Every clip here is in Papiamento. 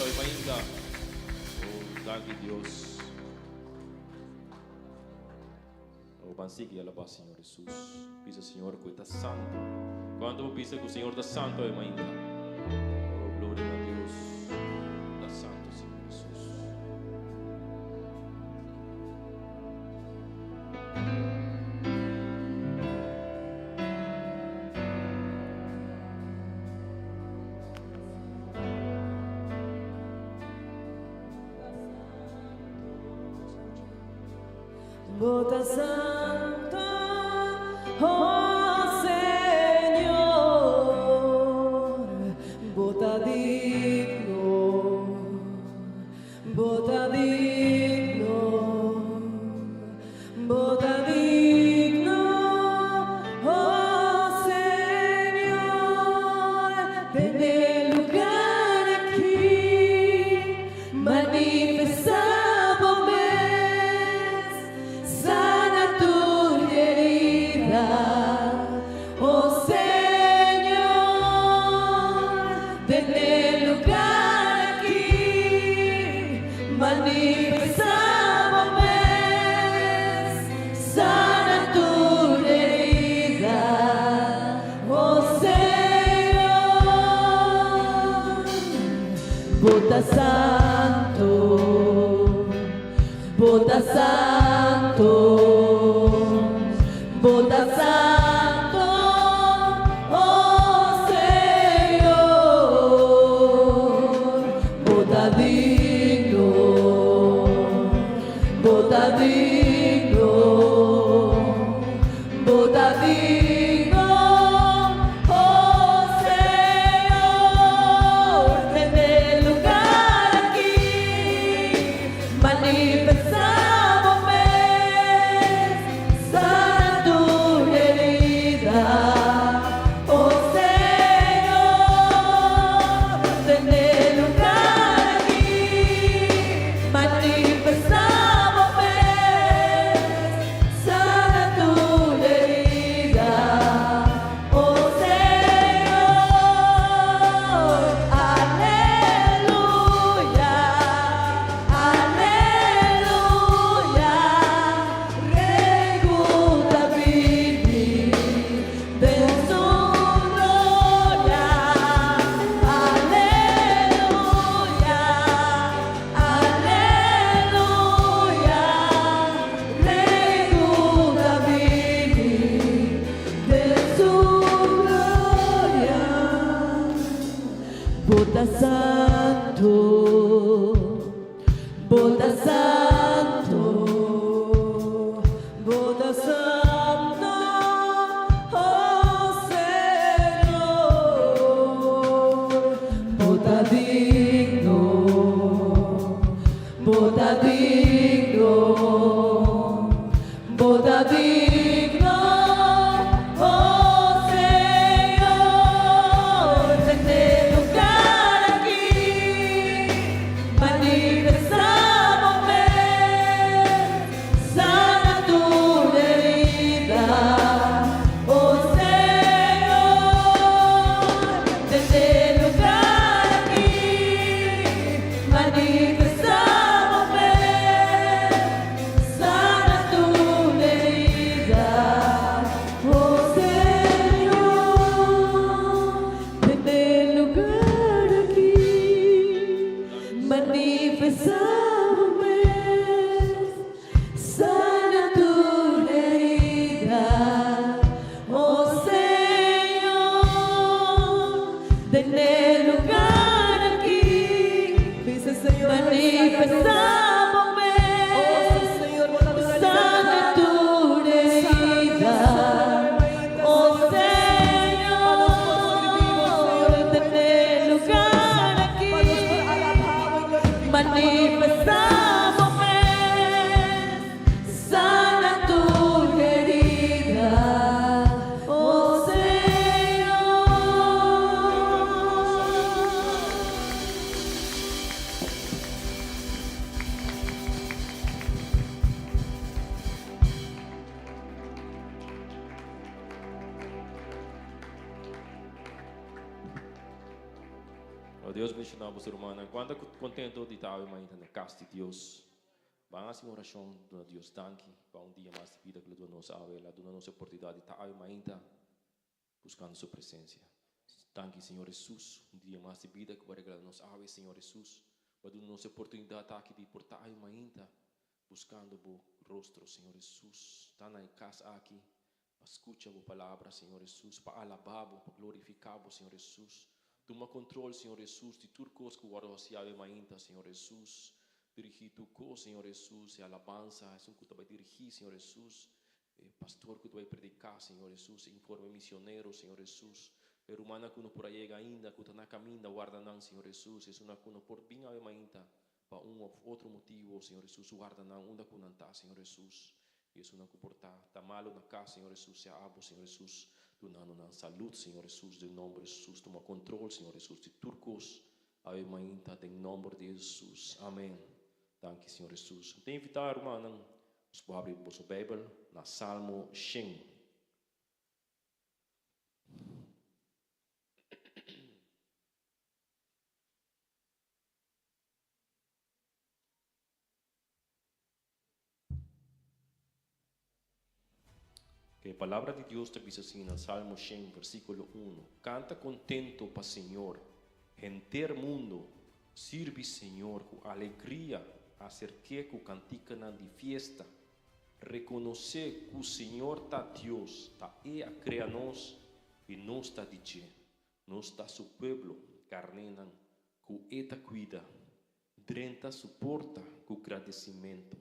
Awe mainta. Oh, danki Dios. Oh, ban sigui alabá Señor Jesus. Bisa Señor ku e ta santo. Kuantu bo bisa ku Señor ta santo awe mainta? Oh, gloria na Dios. Ta santo Señor Jesus. Bo ta santo, oh Señor, Bo ta digno, Bo ta digno, Bo ta digno, oh Señor, Tene lugar aki, manifestá Bo mes, sana tur herida, oh Señor, Tene lugar aki, manifestá Bo mes, sana tur herida, oh Señor. Bo ta santo, Bo ta santo, Bo ta santo, oh Señor. Bo ta digno, Bo ta digno, Bo ta digno, oh Señor. Tene lugar aki, manifestá Bo mes, sana tur herida, oh Señor. Tene lugar aki, manifestá Bo mes, sana tur herida, oh Señor. Aleluya, aleluya, Rei ku ta bini den su gloria. Aleluya, aleluya, Rei ku ta bini den su gloria. Bo ta santo, Bo ta santo, Bo ta santo, oh Señor. Bo ta digno, Bo ta digno, Bo ta digno, oh Señor. Tene lugar aki, manifestá Bo mes, sana tur herida, oh Señor. Tene lugar aki, manifestá Bo mes, sana tur herida, oh Señor. Tene lugar aki, manifestá Bo mes, sana tur herida, oh Señor. Tene lugar aki, Bisa Señor, manifestá Bo Oh mes, Señor, bo ta duna sana tur herida, oh Señor. Tene lugar aki, manifestá Bo mes, sana tur herida, oh Señor. Dios bendiciona boso rumannan. Cuanto cu contento di ta awe mainta na cas di Dios. Ban haci un oracion duna Dios danki pa un dia mas di bida cu lo duna nos awe. El a duna nos e oportunidad di ta awe mainta buscando su presencia. Danki Señor Jesus, un dia mas di bida cu bo a regala nos awe Señor Jesus. Bo a duna nos e oportunidad aki di por ta awe mainta buscando bo rostro Señor Jesus. Ta na e cas aki Pa skucha bo palabra, Señor Hesus, pa alabá bo, pa glorifiká bo, Señor Hesus. Tuma kontrol, Señor Hesus, di tur kos ku wòrdu hasiá awe mainta, Señor Hesus. Dirigí tur kos, Señor Hesus, e alabansa, esun ku ta bai dirigí, Señor Hesus, e pastor ku ta bai prediká, Señor Hesus, e informe misionero, Señor Hesus, e rumannan ku no por a yega ainda, ku ta na kaminda, warda nan, Señor Hesus, esunnan ku no por bin awe mainta, pa un òf otro motibu, Señor Hesus, warda nan unda ku nan ta, Señor Hesus. I esunnan ku por ta ta malu na kas, Señor Hesus, sea abo, Señor Hesus, dunando nan salud, Señor Hesus, den nomber Hesus, tuma kontrol, Señor Hesus, di tur kos awe mainta, den nomber di Hesus. Amen. Danki, Señor Hesus. Mi ta invitá, rumannan, nos por habri boso Beibel na Salmo shen. E Palabra di Dios ta bisa asina na Salmo shen, versíkulo unu, Kanta kontento pa Señor, henter mundu, sirbi Señor ku alegria, aserk'é ku kantikanan di fiesta. Rekonosé ku Señor ta Dios, ta E a krea nos i nos ta di dje. Nos ta su pueblo, karnénan ku E ta kuida. Drenta su porta ku gradesimentu,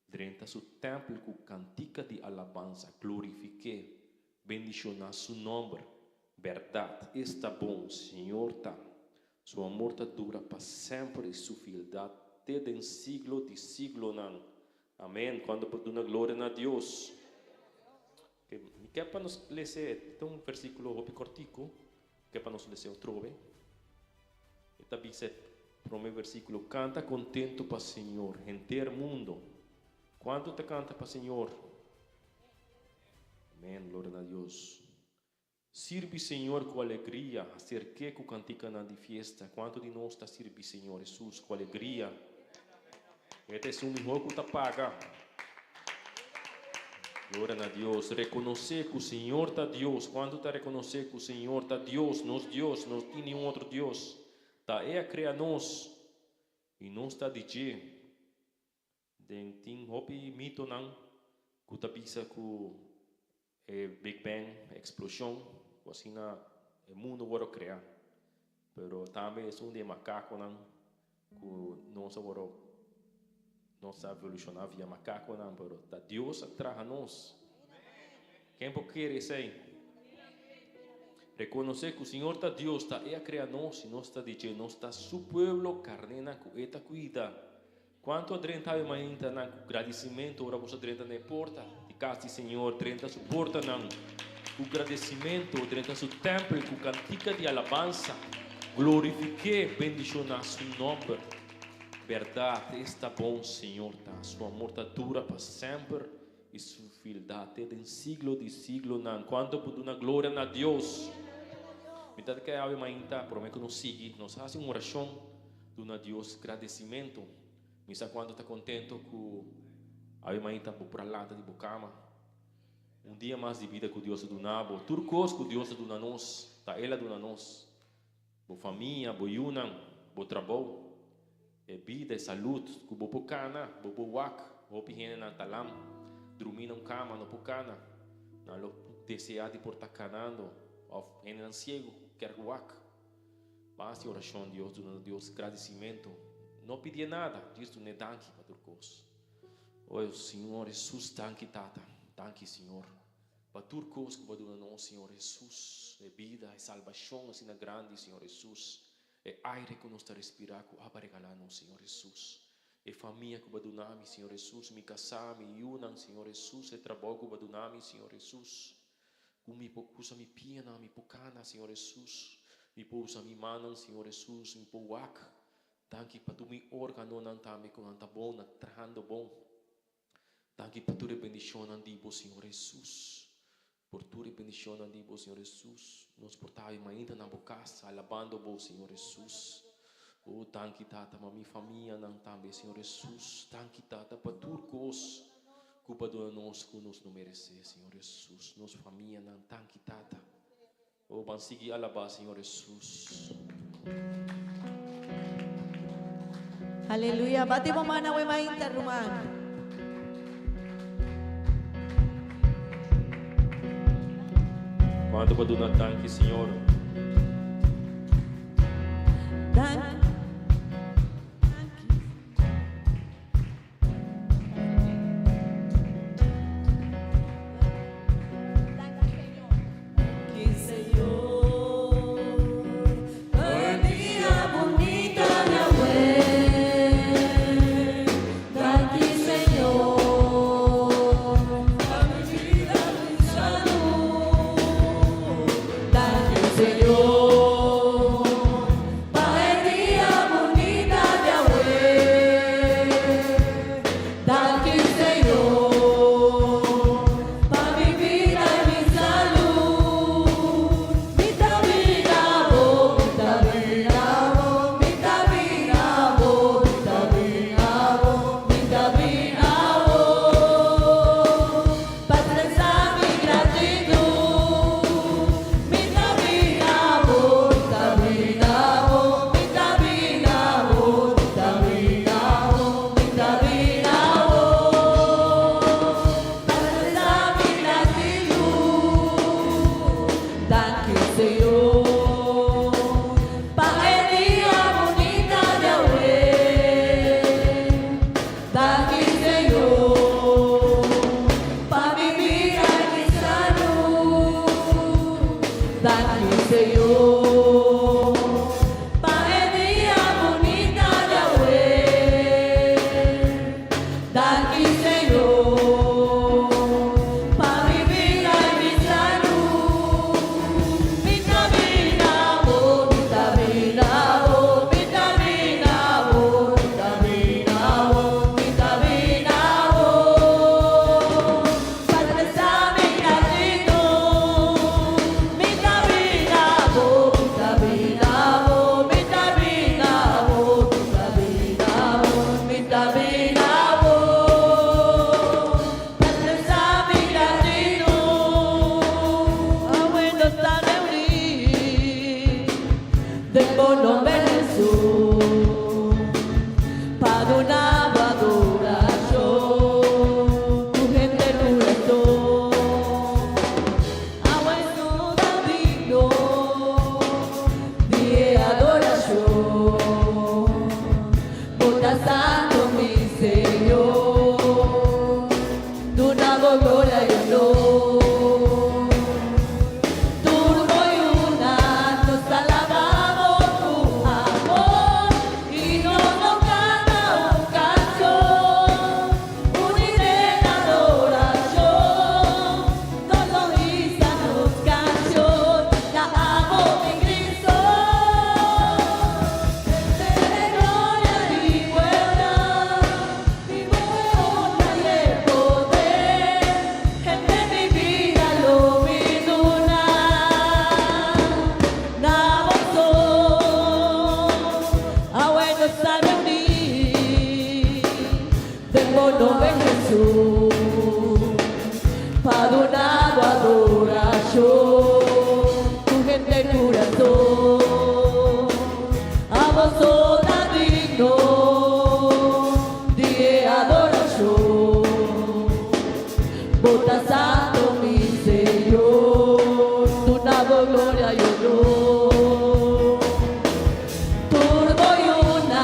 drenta su tèmpel ku kantika di alabansa, glorifik'é, bendishoná su nòmber. Bèrdat, es ta bon, Señor ta. Su amor ta dura pa semper i su fieldat te den siglo di siglonan. Amèn. Kuantu por duna gloria na Dios? Mi ke pa nos lese, e ta un versíkulo hopi kòrtiku, mi ke pa nos lese otrobe. E ta bisa e promé versíkulo, Kanta kontentu pa Señor, henter mundo. Kuantu ta kanta pa Señor? Amèn, gloria na Dios. Sirbi Señor ku alegria, aserk'é ku kantikanan di fiesta. Kuantu di nos ta sirbi Señor Hesus ku alegria? E ta esun mihó ku ta paga. Gloria na Dios. Rekonosé ku Señor ta Dios. Kuantu ta rekonosé ku Señor ta Dios, nos Dios, no tin niun otro Dios. Ta E a krea nos i nos ta di dje. Den tin hopi mitonan ku ta bisa ku e Big Bang, eksploshon, ku asina e mundu wòrdu kreá. Pero tambe esun di e makakonan ku nos a wòrdu, nos a evolushoná via makakonan, pero ta Dios a traha nos. Ken por kere esei? Rekonosé ku Señor ta Dios, ta E a krea nos i nos ta di dje, nos ta Su pueblo, karnénan ku E ta kuida. Kuantu a drenta awe mainta nan ku gradisimentu ora boso a drenta na e porta di kas di Señor, drenta su portanan ku gradesimentu, drenta su tèmpel ku kantika di alabansa, glorifik'é, bendishoná su nòmber. Bèrdat, es ta bon, Señor ta, su amor ta dura pa semper i su fieldat te den siglo di siglonan. Kuantu por duna gloria na Dios? Mi ta kere awe mainta, promé ku nos sigui, nos hasi un orashon. Duna Dios gradesimentu. Mi sa kuantu ta kontentu ku awe mainta bo por a lanta di bo kama. Un dia mas di bida ku Dios a duna bo. Tur kos ku Dios a duna nos, ta El a duna nos. Bo famia, bo yunan, bo trabou, e bida, e salud ku bo por kana, bo por wak. Hopi hendenan ta lam, drumí na un kama, no por kana. Nan lo deseá di por ta kanando. Òf hendenan siegu ku kier wak. Mas di orashon Dios duna Dios gradisimentu. No pidié nada, djis dun'é danki pa tur kos. O Señor Hesus, danki Tata, danki Señor pa tur kos ku bo a duna nos, Señor Hesus, e bida, e salbashon asina grandi, Señor Hesus, e aire ku nos ta respirá ku abo a regalá nos, Señor Hesus, e famia ku bo a duna mi, Señor Hesus, mi kasá, mi yunan, Señor Hesus, e trabou ku bo a duna mi, Señor Hesus. Ku mi por usa mi pianan, mi por kana, Señor Hesus. Mi por usa mi mannan, Señor Hesus. Mi por wak. Danki pa tur mi organonan tambe ku nan ta bon, nan ta trahando bon. Danki pa tur e bendishonnan di Bo, Señor Hesus. Por tur e bendishonnan di Bo, Señor Hesus. Nos por ta awe mainta na Bo kas, alabando Bo, Señor Hesus. Oh, danki Tata, pa mi famianan tambe, Señor Hesus. Danki Tata pa tur kos ku Bo a duna nos ku nos no meresé, Señor Hesus. Nos famianan, danki Tata. Oh, ban sigui alabá Señor Hesus. Aleluya. Bati bo man awe mainta, ruman. Cuanto pa duna danki Señor? Danki. Danki Señor. Pa e dia bunita di awe. Danki Señor. Pa mi bida mi salud. Danki Señor. Pa e dia bunita di awe. Danki Señor. Pa mi bida i mi salud. Mi ta bira bo, mi ta bira bo, mi ta bira bo, mi ta bira bo, mi ta bira bo. Pa expresá mi gratitut. Mi ta bira bo, mi ta bira bo, mi ta bira bo, mi ta bira bo, mi ta bira bo. Pa expresá mi gratitut. Danki Señor. Pa e dia bunita di awe. Danki Señor. Pa mi bida i mi salud. Danki Señor. Pa e dia bunita di awe. Danki Señor. Pa mi bida i mi salud. Mi ta bira bo, mi ta bira bo, mi ta bira bo, mi ta bira bo, mi ta bira bo. Pa expresá mi gratitut. Mi ta bira bo, mi ta bira bo, mi ta bira bo, mi ta bira bo, mi ta bira bo. Pa expresá mi gratitut. Awe nos ta reuní den bo nòmber Hesus pa duna adorashon ku henter kurason. Awe nos ta digno di adorashon. Bo ta santu mi Señor, duna bo gloria i honor. Tur boyuna nos alabamos tu amor i nos lo kanta un kansion, uní den adorashon, nos lo hisa nos kansion, na abo mi Kristu. De gloria i buena, mi honra i poder, henter mi bida lo mi duna. Na bo so, awe nos ta reuní, den bo nòmber Hesus, pa duna adorashon, ku henter kurason. Abo so ta digno di adorashon. Bo ta santu mi Señor, duna bo gloria i honor. Tur boyuna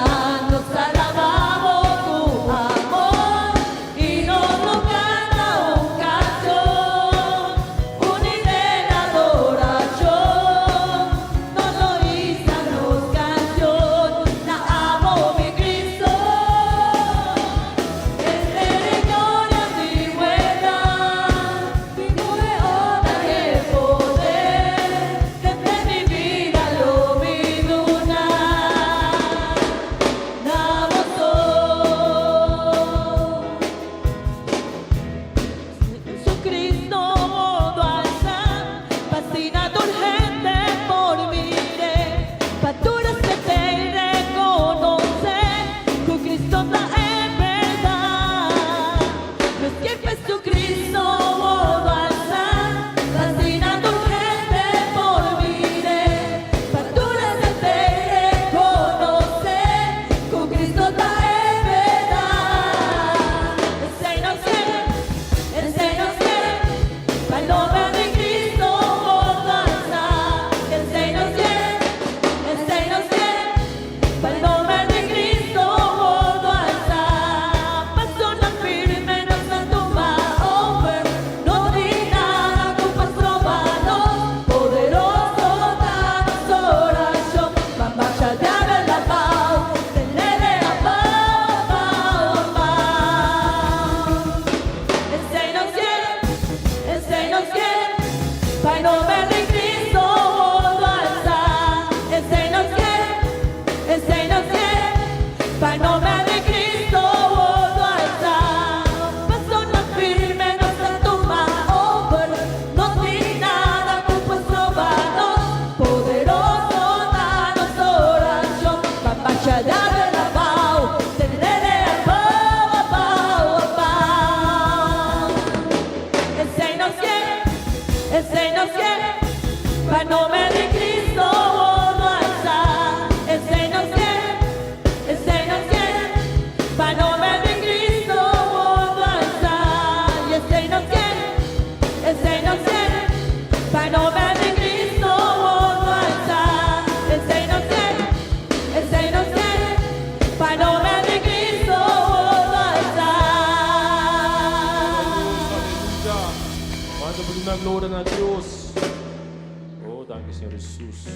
nos alabamos tu amor i nos lo kanta un kansion, uní den. nomber di Cristo wordo alsa. Pasonan firme nos ta tuma over, no tin nada cu por stroba nos. Poderoso ta nos oracion, pa basha diabel abao, tenele abao, abao, abao. Esey nos kier, esey nos kier, pa nomber di Cristo wordo alsa. Esey nos kier, esey nos kier, pa nomber di Cristo wordo alsa. Y esey nos kier, esey nos kier, pa nomber di Cristo wordo alsa. Esey nos kier, esey nos kier, pa nomber di Cristo wordo alsa. Aleluya. Manda por una gloria na Dios. Oh, danki Señor Jesus.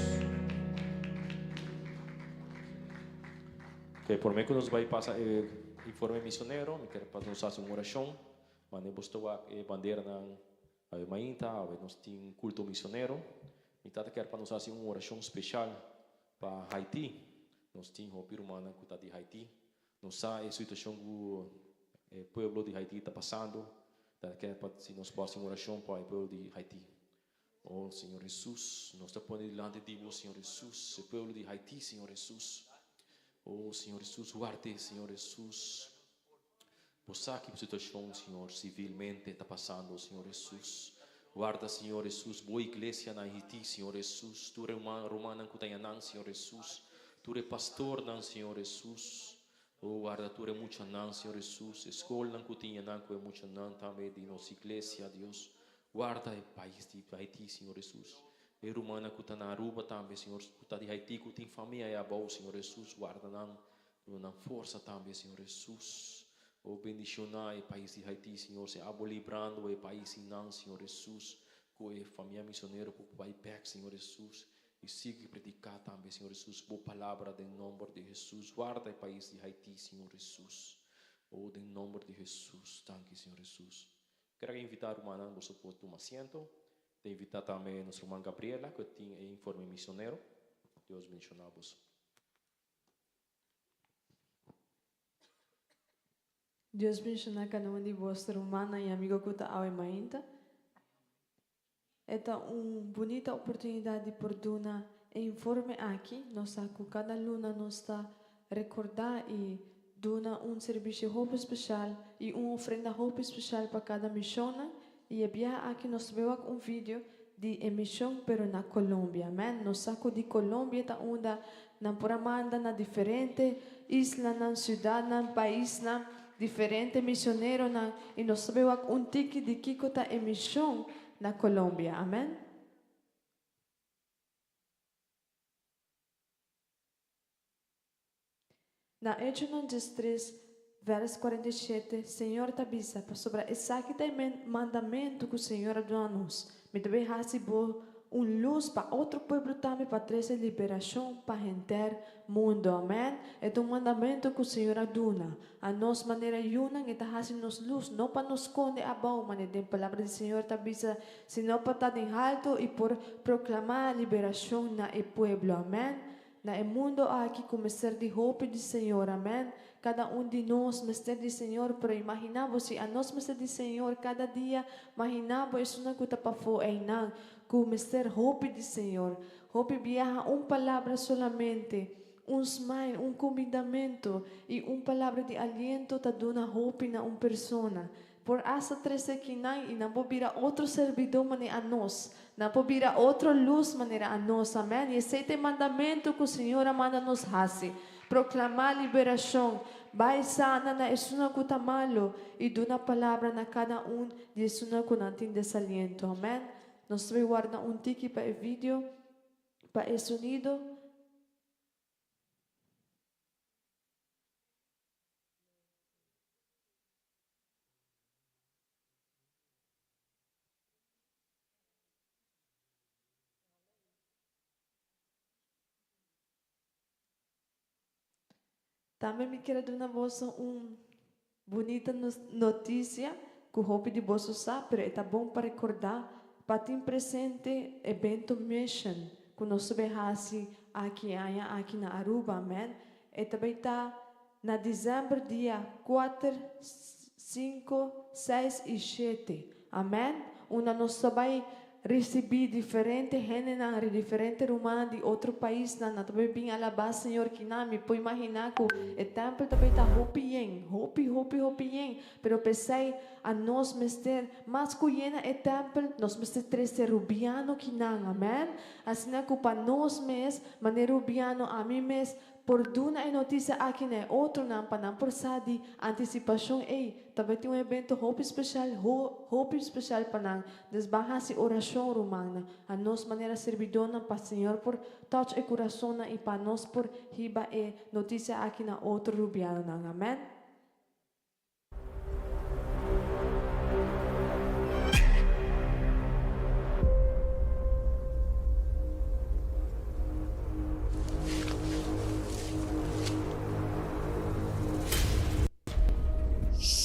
Ok, prome cu nos bay pasa e informe misionero, mi kier pa nos haci un oracion. Mane bos ta wak e banderanan awe mainta, awe nos tin culto misionero. Mi tata kier pa nos haci un oracion special pa Haiti. Nos tin hopi rumannan cu ta di Haiti. Nos sa e situacion cu e pueblo di Haiti ta pasando. Ta kier pa si nos por haci un oracion pa e pueblo di Haiti. Oh Señor Jesus, nos ta pone dilanti di bo, Señor Jesus, e pueblo di Haiti, Señor Jesus. Oh Señor Jesus, ward'e, Señor Jesus. Bo sa ki situacion, Señor, civilmente ta pasando, Señor Jesus. Warda, Señor Jesus, bo iglesia na Haiti, Señor Jesus. Tur e rumannan cu ta yanan, Señor Jesus. Tur e pastornan, Señor Jesus. Oh, warda tur e muchanan, Señor Jesus. E scolnan cu tin yanan cu e muchanan tambe di nos iglesia, Dios. Warda e pais di Haiti, Señor Jesus. E rumannan cu ta na Aruba tambe, Señor, cu ta di Haiti, cu tin famia ei abou, Señor Jesus. Warda nan, duna nan forsa tambe, Señor Jesus. Oh, bendiciona e pais di Haiti, Señor. Sea abo librando e pais einan, Señor Jesus. Cu e famia misionero por bay bek, Señor Jesus. Y sigui predica tambe, Señor Jesus, bo palabra den nomber di Jesus. Warda e pais di Haiti, Señor Jesus. Oh, den nomber di Jesus. Danki, Señor Jesus. Kier a invita rumannan boso por tuma asiento. Ta invita tambe nos ruman Gabriela cu tin e informe misionero. Dios bendiciona boso. Dios bendiciona cada un di boso rumannan y amigo cu ta awe mainta. E ta un bunita oportunidad di por duna e informe aki. Nos sa cu cada luna nos ta recorda y duna un servicio hopi special y un ofrenda hopi special pa cada misionnan. Y e biaha aki nos ta bay wak un video di e mision pero na Colombia. Amen. Nos sa cu di Colombia ta unda nan por a manda na diferente islanan, ciudadnan, paisnan, diferente misioneronan y nos ta bay wak un tiki di kico ta e mision na Colombia. Amen. Na Echonan diestres, vèrs 47, Señor ta bisa, Pasobra esaki ta e mandamentu ku Señor a duna nos, Mi ta bai hasi bo un lus pa otro pueblo tambe pa trese liberashon pa henter mundu. Amèn. E ta un mandamentu ku Señor a duna a nos manera yunan. E ta hasi nos lus, no pa nos skonde abou, manera den Palabra di Señor ta bisa, sino pa ta den haltu i por proklamá liberashon na e pueblo. Amèn. Na e mundo aki ku mester di hopi di Señor, amen. Kada un di nos mester di Señor, pero imagina bo si anos mester di Señor kada dia, magina bo esunnan ku ta pafó einan ku mester hopi di Señor. Hopi biaha un palabra solamente, un smile, un kumindamentu i un palabra di aliento ta duna hopi na un persona. Por asta trese kinan i nan por bira otro serbidó manera anos. Nan por bira otro lus manera anos. Amèn. I esei ta e mandamentu ku Señor a manda nos hasi, Proklamá liberashon, bai sana na esunnan ku ta malu, i duna palabra na kada un di esunnan ku nan tin desaliento. Amèn. Nos ta bai warda un tiki pa e video, pa e sonido. Tambe mi kier a duna boso un bunita noticia cu hopi di boso sa, pero e ta bon pa recorda pa tin presente evento Mission cu nos ta bay haci aki e aña aki na Aruba, amen. E ta bay ta. na december dia 4, 5, 6 y 7. Amen. Unda nos ta bai ricibi diferente hendenan ri diferente rumannan di otro paisnan. Nan ta bai bin alaba Señor kinan. Mi por imagina cu e tempel ta bai ta hopi yen, hopi, hopi, hopi yen. Pero p'esei anos mester, mas cu yena e tempel, nos mester trece rubiano kinan. Amen. Asina cu pa nos mes, manera rubiano, ami mes, Por duna e notisia aki na e otronan pa nan por sa di antisipashon ei, ta bai tin un evento hopi speshal, ho, hopi speshal pa nan. Des ban hasi orashon, rumannan, a nos manera sirbidónan pa Señor por touch e kurasonnan i pa nos por hiba e notisia aki na otro rubianonan. Amèn.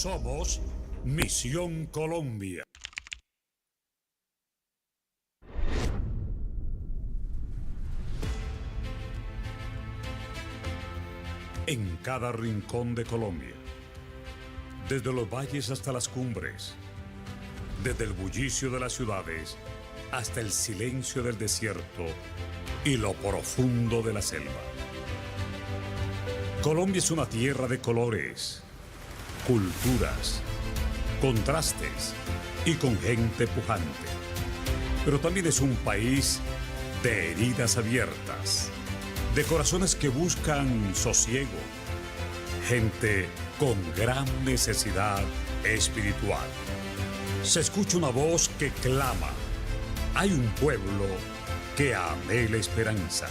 Somos Misión Colombia. En cada rincón de Colombia, desde los valles hasta las cumbres, desde el bullicio de las ciudades hasta el silencio del desierto y lo profundo de la selva. Colombia es una tierra de colores, culturas, contrastes y con gente pujante. Pero también es un país de heridas abiertas, de corazones que buscan sosiego, gente con gran necesidad espiritual. Se escucha una voz que clama. Hay un pueblo que anhela esperanza.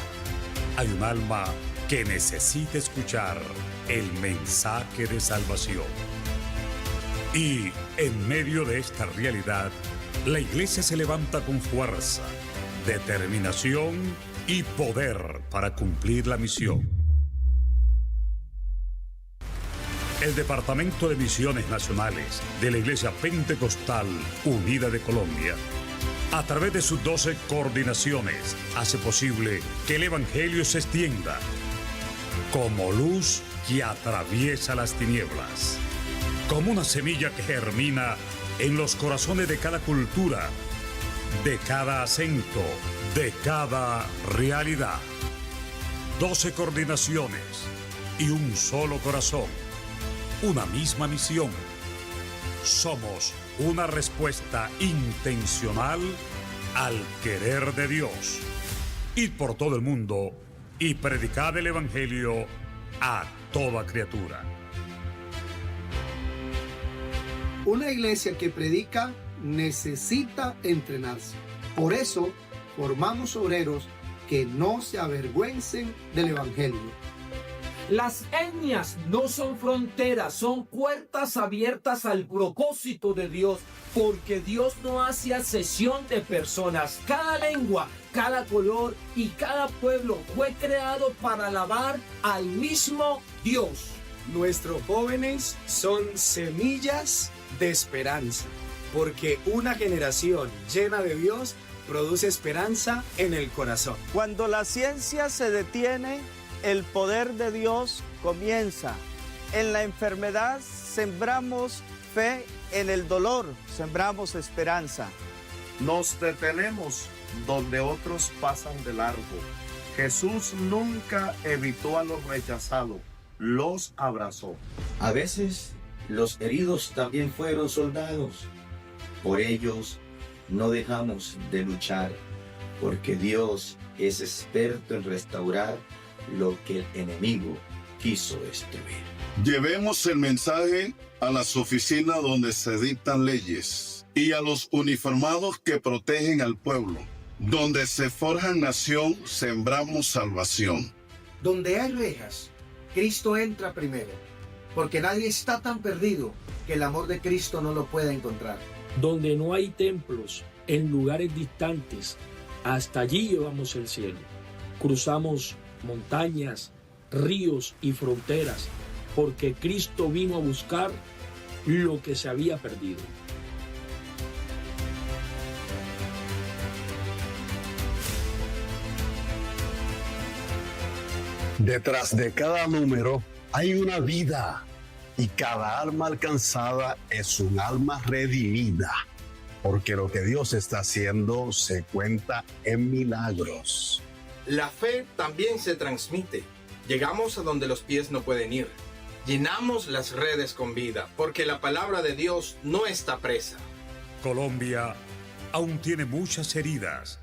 Hay un alma que necesita escuchar el mensaje de salvación. Y en medio de esta realidad, la iglesia se levanta con fuerza, determinación y poder para cumplir la misión. El Departamento de Misiones Nacionales de la Iglesia Pentecostal Unida de Colombia, a través de sus 12 coordinaciones, hace posible que el Evangelio se extienda como luz que atraviesa las tinieblas, como una semilla que germina en los corazones de cada cultura, de cada acento, de cada realidad. 12 coordinaciones y un solo corazón, una misma misión. Somos una respuesta intencional al querer de Dios. Id por todo el mundo y predicad el Evangelio a toda criatura. Una iglesia que predica necesita entrenarse. Por eso formamos obreros que no se avergüencen del Evangelio. Las etnias no son fronteras, son puertas abiertas al propósito de Dios, porque Dios no hace asesión de personas. Cada lengua, cada color y cada pueblo fue creado para alabar al mismo Dios. Nuestros jóvenes son semillas de esperanza, porque una generación llena de Dios produce esperanza en el corazón. Cuando la ciencia se detiene, el poder de Dios comienza. En la enfermedad sembramos fe, en el dolor sembramos esperanza. Nos detenemos donde otros pasan de largo. Jesús nunca evitó a los rechazados, los abrazó. A veces los heridos también fueron soldados. Por ellos no dejamos de luchar, porque Dios es experto en restaurar lo que el enemigo quiso destruir. Llevemos el mensaje a las oficinas donde se dictan leyes y a los uniformados que protegen al pueblo. Donde se forja nación, sembramos salvación. Donde hay rejas, Cristo entra primero, porque nadie está tan perdido que el amor de Cristo no lo pueda encontrar. Donde no hay templos, en lugares distantes, hasta allí llevamos el cielo. Cruzamos montañas, ríos y fronteras, porque Cristo vino a buscar lo que se había perdido. Detrás de cada número hay una vida y cada alma alcanzada es un alma redimida, porque lo que Dios está haciendo se cuenta en milagros. La fe también se transmite. Llegamos a donde los pies no pueden ir. Llenamos las redes con vida, porque la palabra de Dios no está presa. Colombia aún tiene muchas heridas,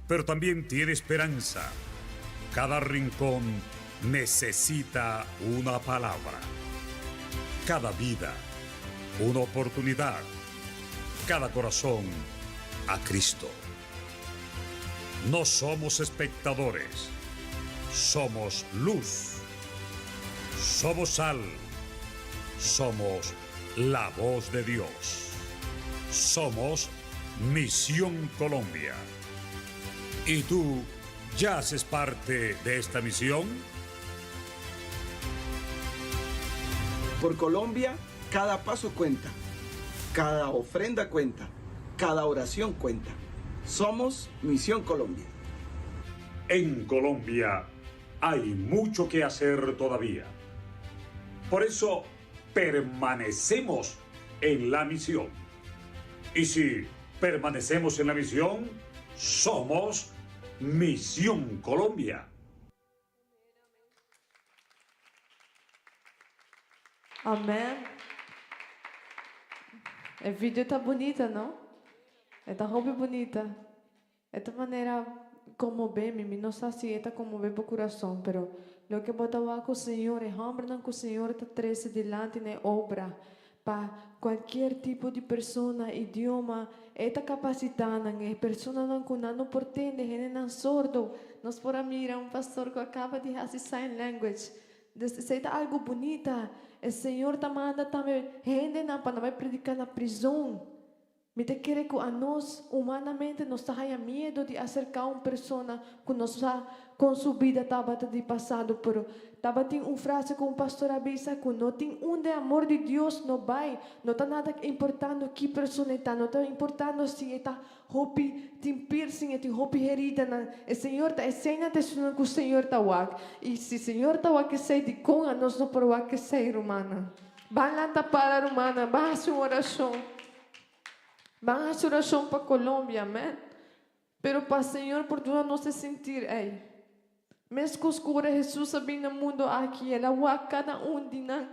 pero también tiene esperanza. Cada rincón necesita una palabra. Cada vida, una oportunidad. Cada corazón a Cristo. No somos espectadores, somos luz. Somos sal. Somos la voz de Dios. Somos Misión Colombia. ¿Y tú ya haces parte de esta misión? Por Colombia, cada paso cuenta, cada ofrenda cuenta, cada oración cuenta. Somos Misión Colombia. En Colombia hay mucho que hacer todavía. Por eso permanecemos en la misión. Y si permanecemos en la misión, somos Misión Colombia. Amen. E video ta bunita, no? E ta hopi bunita. E ta manera konmobé mi. Mi no sa si e ta konmobé bo kurason, pero loke bo ta wak ku Señor, e hòmbernan ku Señor ta trese dilanti na e obra, pa kualkier tipo di persona, idioma, e ta kapasitá nan. E personanan ku nan no por tende, hendenan sordo. Nos por a mira un pastor ku a kaba di hasi sign language. Dus esei ta algu bunita. E Señor ta manda tambe hendenan pa nan bai prediká na prizon. Mi ta kere ku anos, humanamente, nos ta haña miedu di aserká un persona ku nos sa kon su bida tabata di pasado, pero tabatin un frase ku un pastor a bisa ku no tin unda e amor di Dios no bai, no ta nada importando ki persona e ta, no ta importando si e ta hopi tin piercing, e tin hopi heridanan, e Señor ta eseinan ta esunnan ku Señor ta wak, i si Señor ta wak esei dikon anos no por wak esei, rumannan? Ban lanta para, rumannan, ban hasi un orashon. Ban hasi orashon pa Colombia, amen. Pero pa Señor por duna nos e sentir ei. Meskos ku ora Hesus a bin na mundu aki, El a wak kada un di nan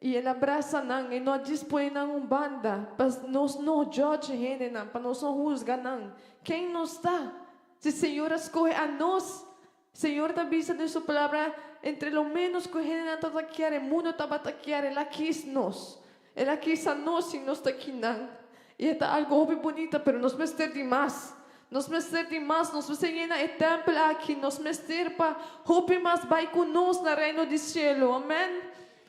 i El a brasa nan, E no a djis pone nan un banda pa nos no judge hendenan, pa nos no husga nan. Ken nos ta? Si Señor a skohe anos, Señor ta bisa den su palabra, Entre lo menos cu hendenan ta ta kier, e mundo tabata kier, el a kis nos. El a kis a nos y nos ta kinan. Y e ta algo hopi bunita, pero nos mester di mas. Nos mester di mas, nos mester yena e tempel aki, nos mester pa hopi mas bai cu nos na Reino di Cielo. Amen.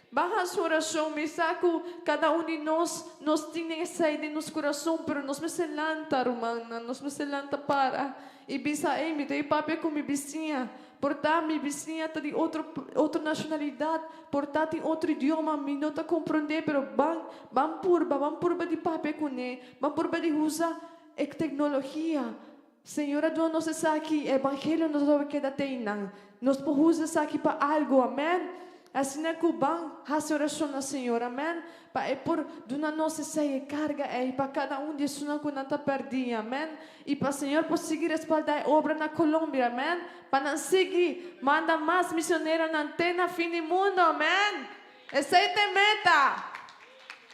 Ban haci oracion, mi sa cu cada un di nos, nos tin esey den nos curason, pero nos mester lanta, rumannan, nos mester lanta para y bisa, ey, mi ta e papia cu mi bisiña, por ta mi bisiña ta di otro, otro nacionalidad, por ta tin otro idioma, mi no ta comprende, pero ban, ban purba, ban purba di papia cune, ban purba di usa e tecnologia. Señor a duna nos esaki, e evangelio no ta keda te einan. Nos por usa esaki pa algo, amen. Asina ku ban hasi orashon na Señor, amen, pa E por duna nos esei, e karga ei, pa kada un di esunnan ku nan ta pèrdí, amen. I pa Señor por sigui respaldá e obra na Colombia, amen, pa nan sigui manda mas misioneronan te na fin di mundo, amen. Esei ta e meta!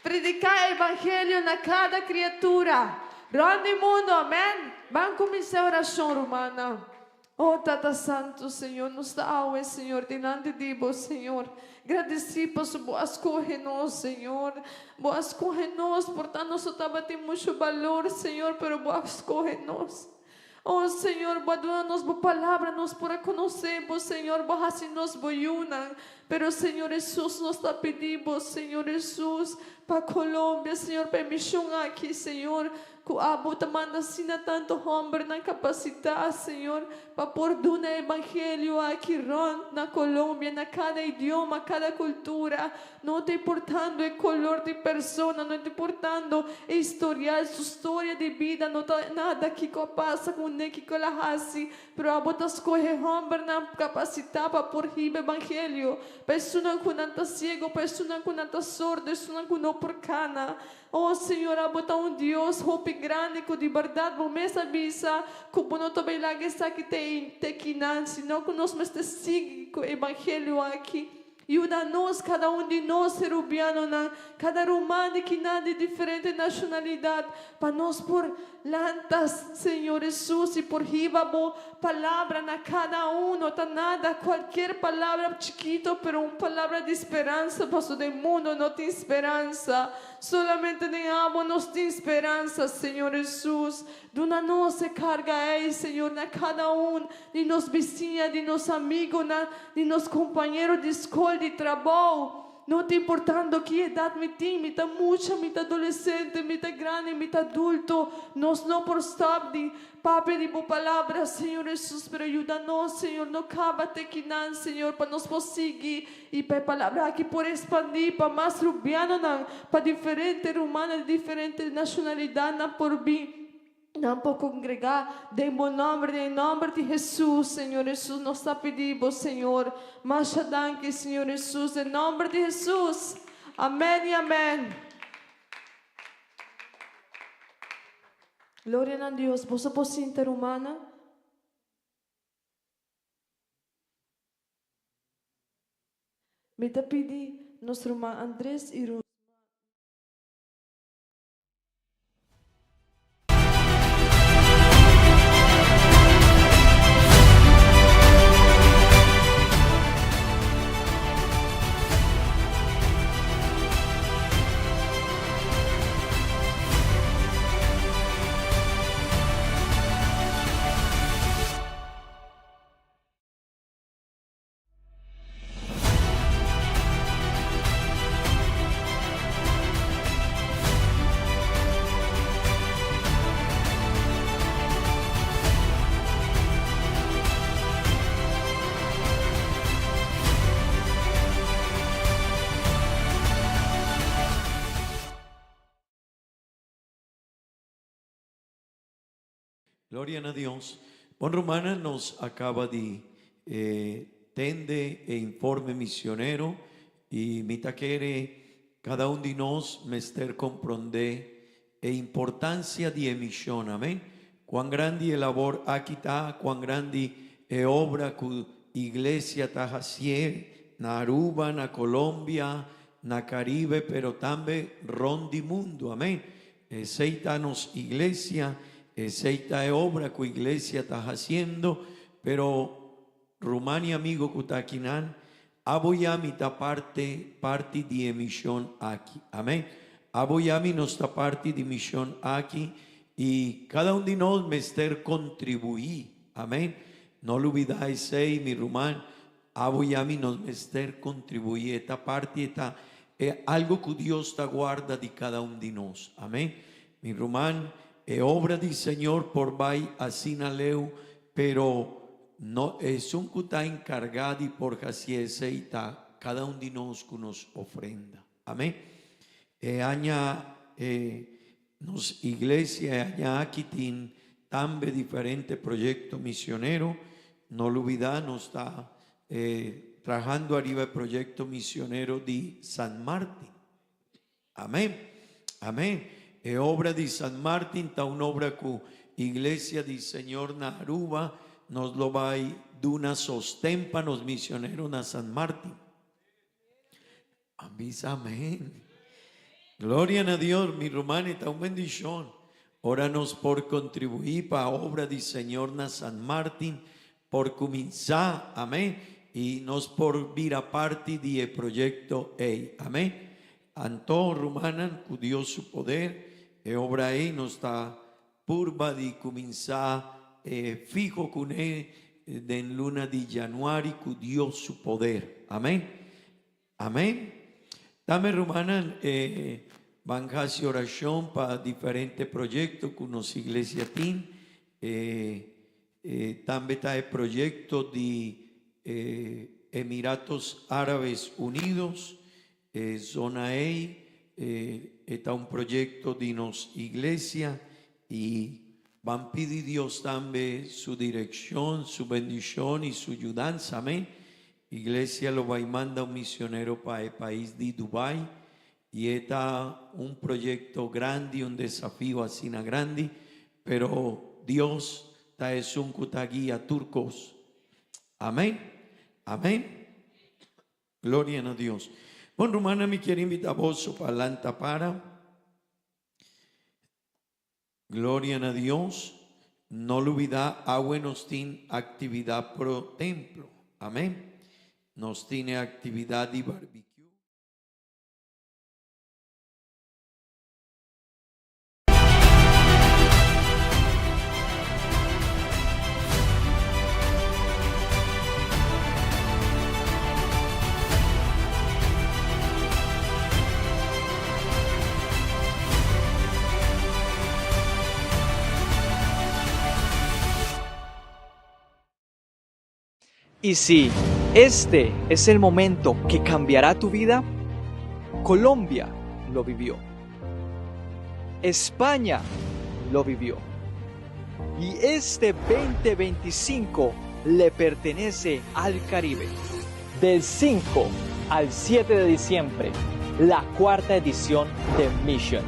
Prediká e evangelio na kada kriatura rònt di mundu, amèn! Ban kuminsá e orashon, rumannan. O Tata Santu, Señor, nos ta awe, Señor, dilanti di Bo, Señor. Gradisí pasobra Bo a skohe nos, Señor. Bo a skohe nos, por ta nos no tabatin muchu balor, Señor, pero Bo a skohe nos. O Señor, Bo a duna nos Bo palabra, nos por a konosé Bo, Señor, Bo a hasi nos Bo yunan. Pero, Señor Hesus, nos ta pidi Bo, Señor Hesus, pa Colombia, Señor, pa e mishon aki, Señor, ku Abo ta manda asina tantu hòmbernan kapasitá, Señor, pa por duna e evangelio aki rònt na Colombia, na kada idioma, kada kultura. No ta importando e color di persona, no ta importando e historial, su storia di bida, no ta nada kico a pasa cu ne, kico el a haci, pero abo ta scoge hombernan capacita pa por hiba evangelio. Pa esunnan ku nan ta siego, pa esunnan ku nan ta sordo, esunnan ku no por kana. Oh Señor, abo ta un Dios hopi grandi ku di bèrdat bo mes a bisa ku bo no ta bai laga esaki te te kinan, sino ku nos mester sigui ku e evangelio aki. Yuda nos, kada un di nos Rubianonan, kada ruman di kinan di diferente nashonalidat, pa nos por lanta, Señor Hesus, i por hiba bo palabra na kada un. No ta nada kualkier palabra chikito, pero un palabra di speransa, pasobra den mundo no tin speransa. Solamente den abo nos tin speransa, Señor Hesus. Duna nos e karga ei, Señor, na kada un di nos bisiña, di nos amigonan, di nos kompañero di skol, di trabou. No ta importando ki edat mi tin, mi ta mucha, mi ta adolesente, mi ta grandi, mi ta adulto, nos no por stòp di papia di Bo Palabra, Señor Hesus, pero yuda nos, Señor, no kaba te kinan, Señor, pa nos por sigui i pa e Palabra aki por expandí pa mas rubianonan, pa diferente rumannan di diferente nashonalidatnan por bin. Nan por congregá den Bo nomber, den e nomber di Hesus, Señor Hesus, nos ta pidi Bo, Señor. Masha danki, Señor Hesus, den nomber di Hesus. Amén y amén. Gloria na Dios. Boso por sinta, rumannan? Mi ta pidi nos ruman Andres y Rusma. Gloria na Dios. Bon rumannan nos a caba di tende e informe misionero y mi ta kere cada un di nos mester compronde e importancia di e mision. Amen. Cuan grandi e labor aki ta, cuan grandi e obra cu iglesia ta hacié na Aruba, na Colombia, na Caribe, pero tambe rond di mundo. Amen. Esei ta nos iglesia, esei ta e obra ku iglesia ta hasiendo, pero ruman i amigo ku ta akinan, abo i ami ta parte parti di e mishon aki. Amen. Abo i ami nos ta parti di mishon aki i kada un di nos mester kontribuí. Amen. No lubidá esei, mi ruman, Abo i ami nos mester kontribuí. E ta parti, e ta e algu ku Dios ta guarda di kada un di nos. Amén. Mi ruman, e obra di Señor por bai asina leu, pero no esun ku ta enkargá di por hasié esei ta kada un di nos ku nos ofrenda. Amén. E aña e nos iglesia e aña aki tin tambe diferente proyecto misionero. No lubida nos ta e trahando ariba e proyecto misionero di San Martin. Amén. Amén. E obra di San Martin ta un obra cu Iglesia di Señor na Aruba nos lo bay duna sosten pa nos misionero na San Martin. A bisa amén. Gloria na Dios, mi ruman, e ta un bendicion ora nos por contribui pa obra di Señor na San Martin por cuminsa, amén, y nos por bira parti di e proyecto ey, amén. Anto, rumannan, cu Dios su poder, e obra ey nos ta Purba di kuminsá fiho kuné den luna di januari ku Dios su poder. Amén. Amén. Tambe rumannan e ban hasi orashon pa diferente proyekto ku nos iglesia tin. E tambe ta e proyekto di Emiratos Árabes Unidos, E zona ei e ta un proyecto di nos iglesia y ban pidi Dios tambe su direccion, su bendicion y su yudansa. Amen. Iglesia lo bai manda un misionero pa e pais di Dubai y e ta un proyecto grandi, un desafio asina grandi, pero Dios ta esun cu ta guia tur cos. Amen. Amen. Gloria na Dios. Bon rumannan mi kier invita boso pa lanta para. Gloria na Dios. No lubida awe nos tin actividad pro templo. Amen. Nos tin e actividad di barbecue. Y si este es el momento que cambiará tu vida, Colombia lo vivió. España lo vivió. Y este 2025 le pertenece al Caribe. Del 5 al 7 de diciembre, la cuarta edición de Mission.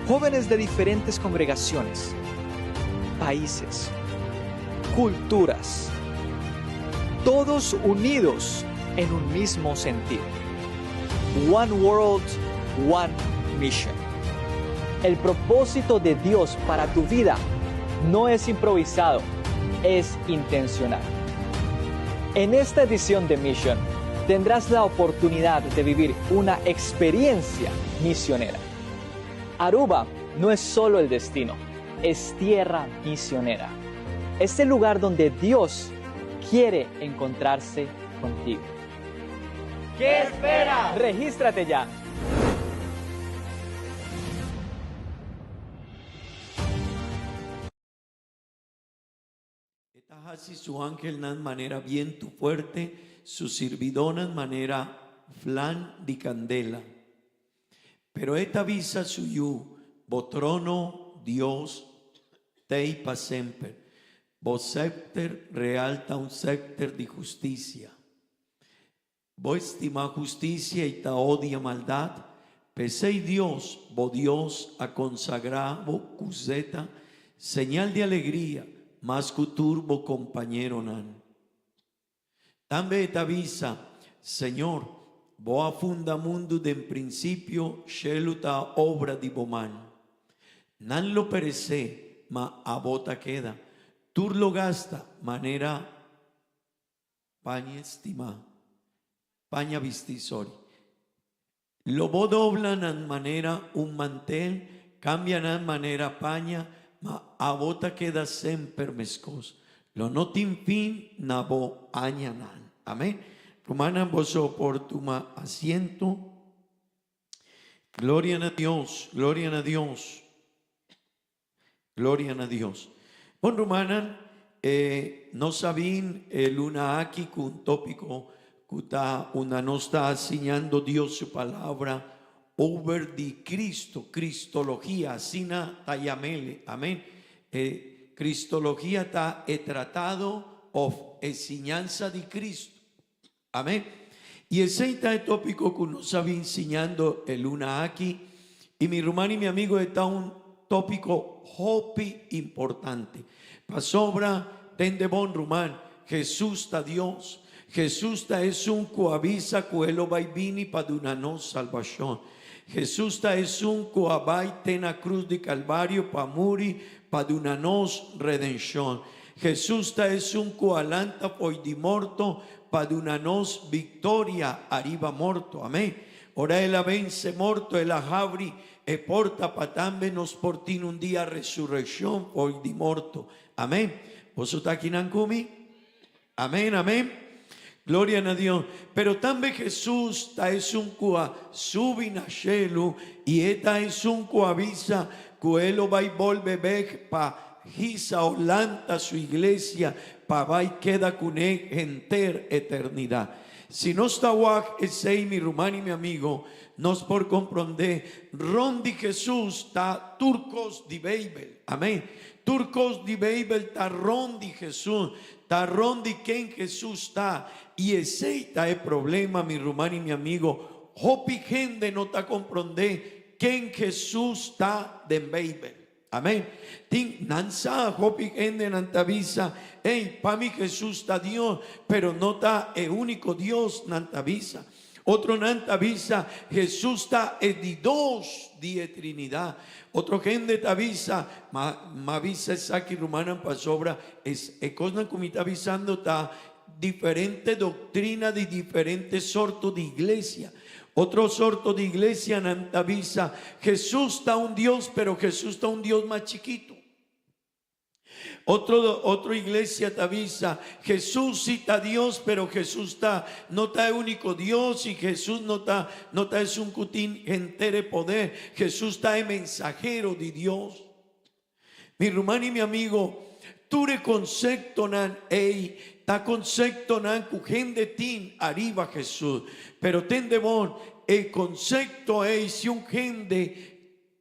Jóvenes de diferentes congregaciones, países, culturas, todos unidos en un mismo sentir. One World, One Mission. El propósito de Dios para tu vida no es improvisado, es intencional. En esta edición de Mission tendrás la oportunidad de vivir una experiencia misionera. Aruba no es solo el destino, es tierra misionera. Es el lugar donde Dios quiere encontrarse contigo. ¿Qué espera? Regístrate ya. E ta hasi su angelnan manera bientu fuerte, su sirbidónan manera flan di kandela. Pero e ta bisa su yu, Bo trono, Dios, t'ei pa semper. Bo sèpter real ta un sèpter di hustisia. Bo estimá hustisia i ta odia maldat, p'esei Dios, bo Dios, a konsagrá bo ku zeta, señal di alegria, mas ku tur bo kompañeronan. Tambe e ta bisa, Señor, bo a funda mundu den prinsipio, shelu ta obra di bo man. Nan lo peresé, ma abo ta keda. Tur lo gasta, manera paña estimá, paña bistí, sorry. Lo bo dobla nan manera un mantel, cambia nan manera paña, ma abo ta keda semper mescos. Lo no tin fin na bo añanan. Amen. Rumannan, boso por tuma asiento. Gloria na Dios, gloria na Dios. Gloria na Dios. Bon rumannan, e nos a bin e luna aki ku un tópiko ku ta unda nos ta siñando Dios su palabra over di Cristo, Cristologia, asina ta yam'el. Amén. E Cristologia ta e tratado òf e siñansa di Cristo. Amén. Y esey ta e tópico cu nos a bin siñando e luna aki. Y mi ruman y mi amigo e ta un tópico hopi importante. Pasobra, tende bon ruman, Jesús ta Dios. Jesús ta esun cu a bisa cu e lo bay bini pa duna nos salbacion. Jesús ta esun cu a bay te na cruz di Calvario pa muri pa duna nos redencion. Jesús ta esun cu a lanta fo'i di morto pa duna nos victoria ariba morto. Amén. Ora el a vence morto, el a habri e porta pa tambe nos por tin un dia resurreccion fo'i di morto. Amén. Boso ta akinan cu mi? Amén, amén. Gloria na Dios. Pero tambe Jesús ta esun cu a subi na shelu y e ta esun cu a bisa cu e lo bay bolbe bek pa hisa o lanta su iglesia pa bay keda cune henter eternidad. Si nos ta wak esey mi ruman y mi amigo, nos por compronde rond di Jesús ta tur cos di Bijbel. Amén. Tur cos di Bijbel ta rond di Jesús. Ta rond di ken Jesús ta. Y esey ta e problema, mi ruman y mi amigo, hopi hende no ta comprende ken Jesús ta den Bijbel. Amén. Tin nan sa, hopi hendenan ta bisa, Ey, pa mi Jesús ta Dios, pero no ta e único Dios, nan ta bisa. Otronan ta bisa, Jesús ta e di dos di e Trinidad. Otro hende ta bisa, Ma, m'a bisa esaki rumannan pasobra es e cosnan cu mi ta bisando ta diferente doctrina di diferente sorto di iglesia. Otro sorto di iglesianan ta bisa, Jesús ta un Dios, pero Jesús ta un Dios mas chikito. Otro, otro iglesia ta bisa, Jesús sí ta Dios, pero Jesús ta, no ta e único Dios y Jesús no ta, no ta esun cu tin henter e poder. Jesús ta e mensahero di Dios. Mi ruman y mi amigo, tur e conceptonan ey ta conceptonan cu hende tin ariba Jesús. Pero tende bon, e concepto ey si un hende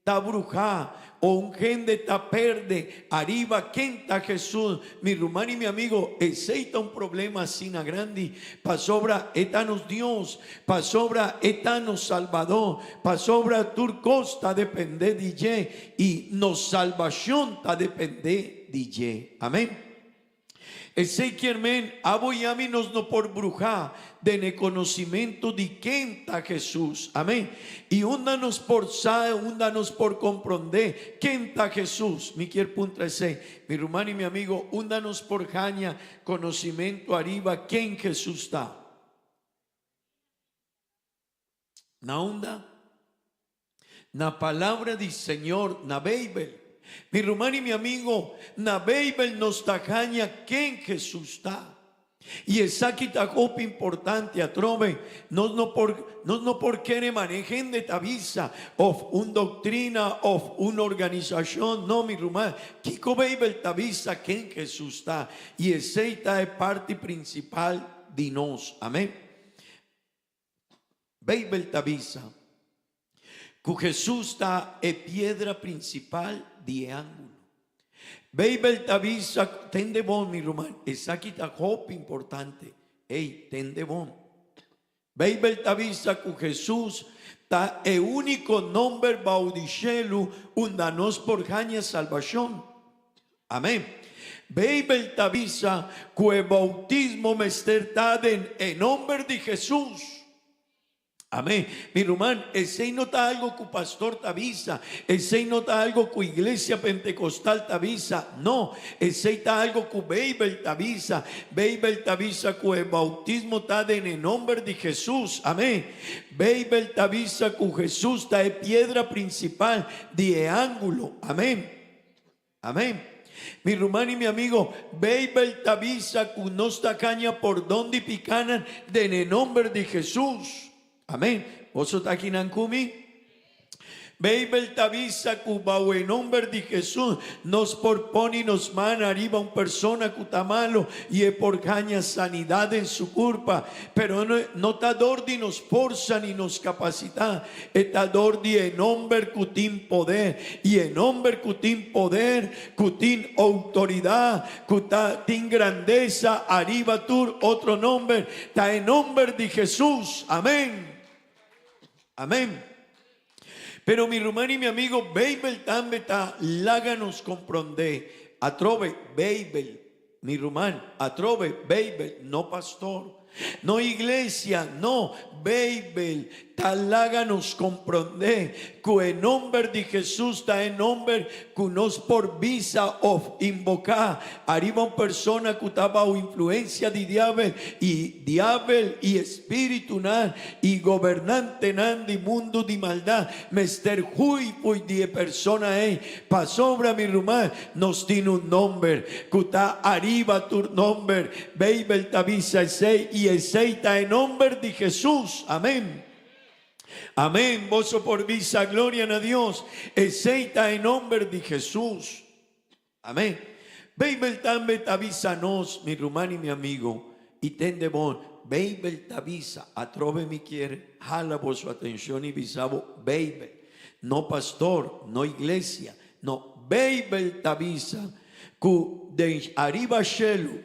ta bruha o un hende ta perde ariba ken ta Jesús, mi ruman y mi amigo, esey ta un problema asina grandi, pasobra e ta nos Dios, pasobra e ta nos Salbador, pasobra tur cos ta depende di dje y nos salbacion ta depende di dje. Amen. Esei kier men, abo i ami nos no por bruhá den e konosimentu di ken ta Hesus. Amén. I unda nos por sa, unda nos por komprondé ken ta Hesus? Mi kier puntra esei, mi ruman i mi amigo, unda nos por haña konosimentu ariba ken Hesus ta? Na unda? Na palabra di Señor, na Beibel. Mi ruman i mi amigo, na Beibel nos ta haña ken Hesus ta. I esaki ta hopi importante atrobe. Nos no por, nos no por kere mane hende ta bisa of un doctrina of un organisacion. No, mi ruman. Kico Beibel ta bisa ken Hesus ta? I esey ta e parti principal di nos. Amen. Beibel ta bisa ku Hesus ta e piedra prinsipal di e ángulo. Beibel ta bisa, tende bon mi ruman, esaki ta hopi importante, ey, tende bon. Beibel ta bisa ku Hesus ta e úniko nòmber bou di shelu unda nos por haña salbashon. Amén. Beibel ta bisa ku e boutismo mester ta den e nomber di Hesus. Amén. Mi ruman, esei no ta algo ku pastor ta bisa, esei no ta algo ku iglesia pentekostal ta bisa, no, esei ta algo ku Beibel ta bisa. Beibel ta bisa ku e boutismo ta den e nomber di Hesus. Amén. Beibel ta bisa ku Hesus ta e piedra prinsipal di e ángulo. Amén. Amén. Mi ruman i mi amigo, Beibel ta bisa ku nos ta kaña pordon di pikanan den e nomber di Hesus. Amén. Boso ta akinan ku mi? Beibel ta bisa ku bou e nomber di Hesus nos por pone nos man ariba un persona ku ta malo i e por haña sanidat den su kurpa. Pero no ta dor di nos forsa ni nos kapasidat. E ta dor di e nomber ku tin poder, i e nomber ku tin poder, ku tin outoridat, ku ta tin grandesa ariba tur otro nomber, ta e nomber di Hesus. Amen. Amen. Pero mi ruman i mi amigo, Beibel tambe ta laga nos komprondé atrobe Beibel, mi ruman, atrobe Beibel, no pastor. No iglesia, no, Beibel ta laga nos komprondé ku e nomber di Hesus ta e nomber ku nos por bisa òf inboká ariba un persona ku ta bou influensia di diabel i diabel i espiritunan i gobernantenan di mundu di maldat mester hui pui di e persona ei. Pasobra, mi ruman, nos tin un nomber ku ta ariba tur nomber, Beibel ta bisa esei i esei ta e nomber di Hesus. Amen. Amen. Boso por bisa gloria na Dios. Esei ta e nomber di Hesus. Amen. Beibel tambe ta bisa nos, mi ruman i mi amigo, i tende bon, Beibel ta bisa, atrobe mi kier hala boso atencion i bisa bo, Beibel, no pastor, no iglesia, no, Beibel ta bisa, Ku den ariba shelu,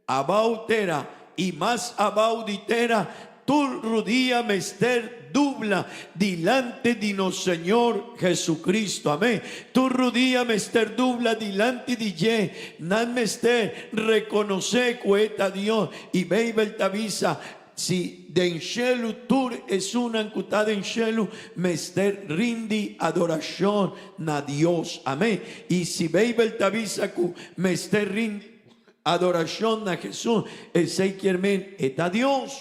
abou tera, i mas abou di tera, tur rudia mester dubla dilanti di nos Señor Jesucristo. Amén. Tur rudia mester dubla dilanti di dje. Nan mester rekonosé ku e ta Dios. I Beibel ta bisa, Si den shelu tur esunnan ku ta den shelu mester rindi adorashon na Dios. Amén. I si Beibel ta bisa ku mester rindi adorashon na Hesus, esei kier men e ta Dios.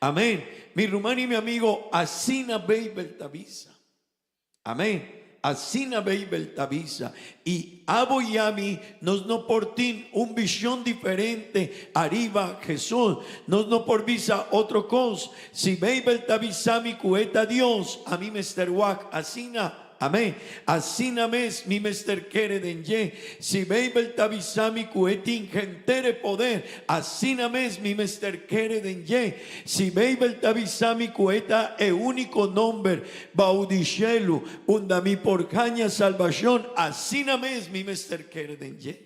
Amén. Mi ruman i mi amigo, asina Beibel ta bisa. Amén. Asina Beibel ta bisa. I abo i ami nos no por tin un vision diferente ariba Jesus. Nos no por bisa otro cos. Si Beibel ta bisa mi cu e ta Dios, ami mester wak asina. Amén. Asina mes mi mester kere den dje. Si Beibel ta bisa mi cu e tin henter e poder, asina mes mi mester kere den dje. Si Beibel ta bisa mi cu e ta e unico nomber Bou di shelu, unda mi por haña salbashon, asina mes mi mester kere den dje.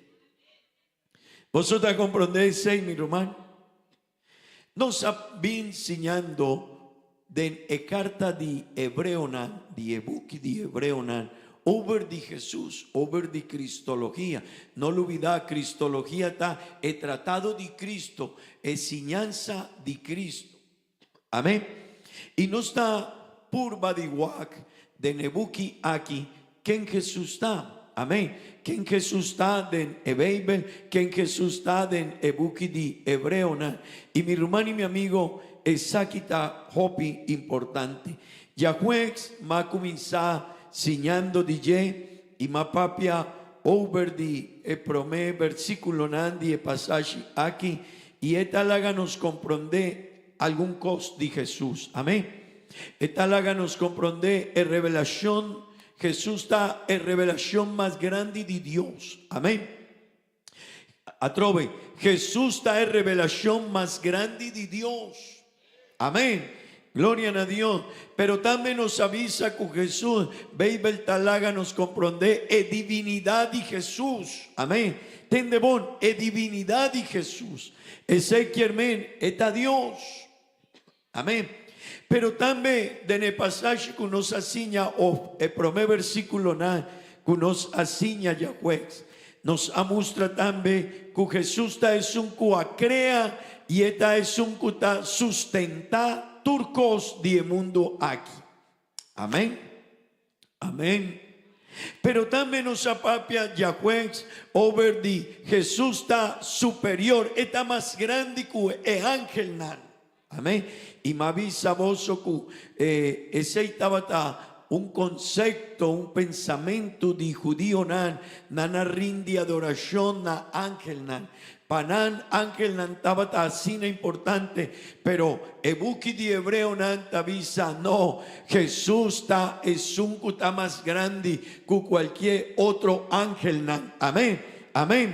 Boso ta komprondé esei, mi ruman? Nos a bin siñando den e karta di Hebreonan, di e buki di Hebreonan, over di Hesus, over di Kristologia. No lubidá, Kristologia ta e tratado di Kristo, e siñansa di Kristo. Amén. I nos ta purba di wak den e buki aki ken Hesus ta. Amén. Ken Hesus ta den e Beibel, ken Hesus ta den e buki di Hebreonan. I mi ruman i mi amigo, esaki ta hopi importante. Djahuegs m'a kuminsá siñando di dje i m'a papia over di e promé bersíkulonan di e pasashi aki I e ta laga nos komprondé algun kos di Hesus. Amén. E ta laga nos komprondé e revelashon, Hesus ta e revelashon mas grandi di Dios. Amén. Atrobe, Hesus ta e revelashon mas grandi di Dios. Amén. Gloria na Dios. Pero tambe nos a bisa ku Hesus, Beibel ta laga nos komprondé e divinidat di Hesus. Amén. Tende bon, e divinidat di Hesus. Esei kier men e ta Dios. Amén. Pero tambe den e pasashi ku nos a siña òf e promé versíkulonan ku nos a siña djahues, Nos a mustra tambe ku Hesus ta esun ku a krea i e ta esun ku ta sustentá tur kos di e mundu aki. Amèn. Amèn. Pero tambe nos a papia djahues over di Hesus ta superior, e ta mas grandi ku e angelnan. Amén. I m'a bisa boso ku esei tabata un konsepto, un pensamentu di hudionan. Nan a rindi adorashon na angelnan. Pa nan, angelnan tabata asina importante, pero e buki di Hebreonan ta bisa, No, Hesus ta esun ku ta mas grandi ku kualkier otro angelnan. Amén. Amén.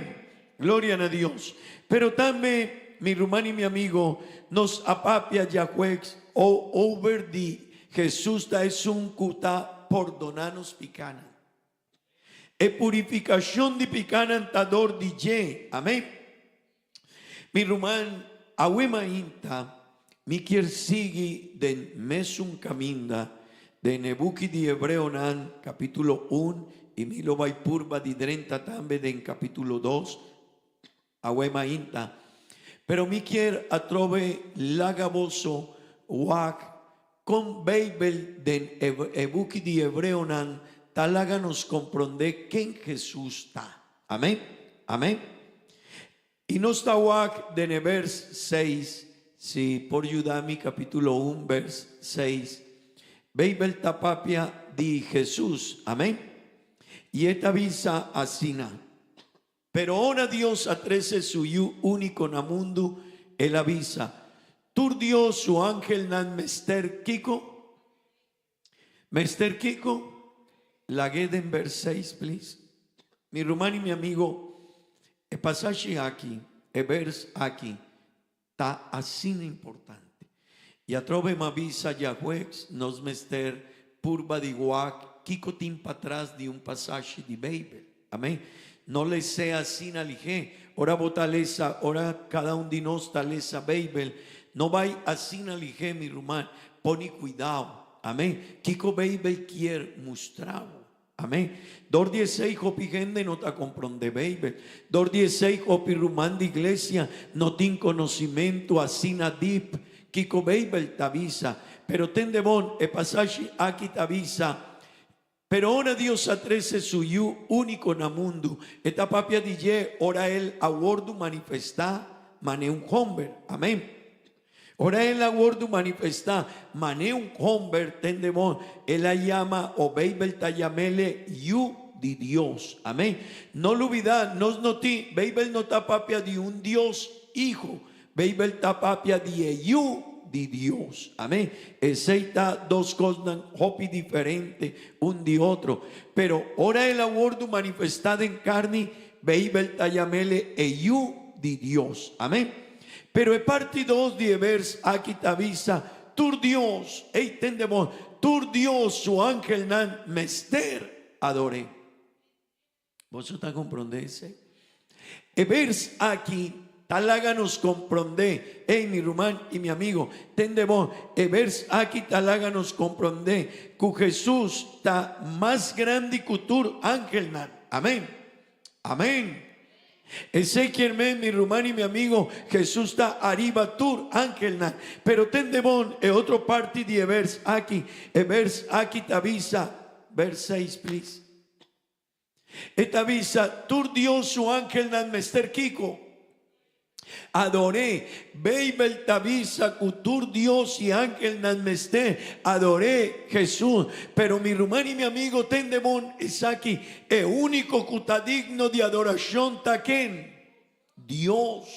Gloria na Dios. Pero tambe, mi ruman i mi amigo, nos a papia djahuegs o over di Jesus ta esun cu ta pordona nos picanan. E purificacion di picanan ta dor di dje. Amen. Mi ruman, awe mainta mi kier sigui den mesun caminda den e buki di Hebreonan capitulo un y mi lo bay purba di drenta tambe den capitulo dos awe mainta. Pero mi kier atrobe laga boso wak con Bijbel den e buki di Hebreonan ta laga nos comprende ken Jesus ta. Amen. Amen. I nos ta wak den e bers seis, si por yuda mi capítulo un bers seis. Beibel ta papia di Jesus, amen. I e ta bisa asina, Pero ora Dios a trece su Yu único na mundu, el a bisa, Tur Dios su angelnan mester kiko? Mester kiko? Lag'é den bers seis, please. Mi ruman i mi amigo, e pasashi aki, e bers aki, ta asina importante. I atrobe m'a bisa djahuegs nos mester purba di wak kiko tin patras di un pasashi di Beibel. Amén. No les'é asina lihé. Ora bo ta lesa, ora kada un di nos ta lesa Beibel, no bai asina lihé, mi ruman. Pone kuidao. Amén. Kiko Beibel kier mustra bo? Amén. Dor di esei hopi hende no ta komprondé Beibel. Dor di esei hopi ruman di iglesia no tin konosimentu asina dip kiko Beibel ta bisa. Pero tende bon, e pasashi aki ta bisa, Pero ora Dios a trese su Yu úniko na mundu, e ta papia di dje ora el a wòrdu manifestá manera un hòmber. Amén. Ora el a wòrdu manifestá manera un hòmber, tende bon, el a yama, o Beibel ta yam'ele, Yu di Dios. Amén. No lubidá, nos no tin, Beibel no ta papia di un Dios Hijo, Beibel ta papia di e Yu di Dios. Amén. Esei ta dos kosnan hopi diferente un di otro. Pero ora el a wòrdu manifestá den karni, Beibel ta yam'ele e Yu di Dios. Amén. Pero e parti dos di e bers aki ta bisa, Tur Dios, ei tende bon, tur Dios su angelnan mester ador'é. Boso ta komprondé esei? E bers aki ta laga nos komprondé, ey mi ruman i mi amigo, tende bon, e bers aki ta laga nos komprondé ku Hesus ta mas grandi ku tur angelnan. Amén. Amén. Esei kier men, mi ruman i mi amigo, Hesus ta ariba tur angelnan. Pero tende bon e otro parti di e bers aki. E bers aki ta bisa, vers seis please. E ta bisa, Tur Dios su angelnan mester kiko? Ador'é. Beibel ta bisa ku tur Dios i angelnan mester ador'é Hesus. Pero mi ruman i mi amigo, tende bon esaki, e úniko ku ta digno di adorashon ta ken? Dios.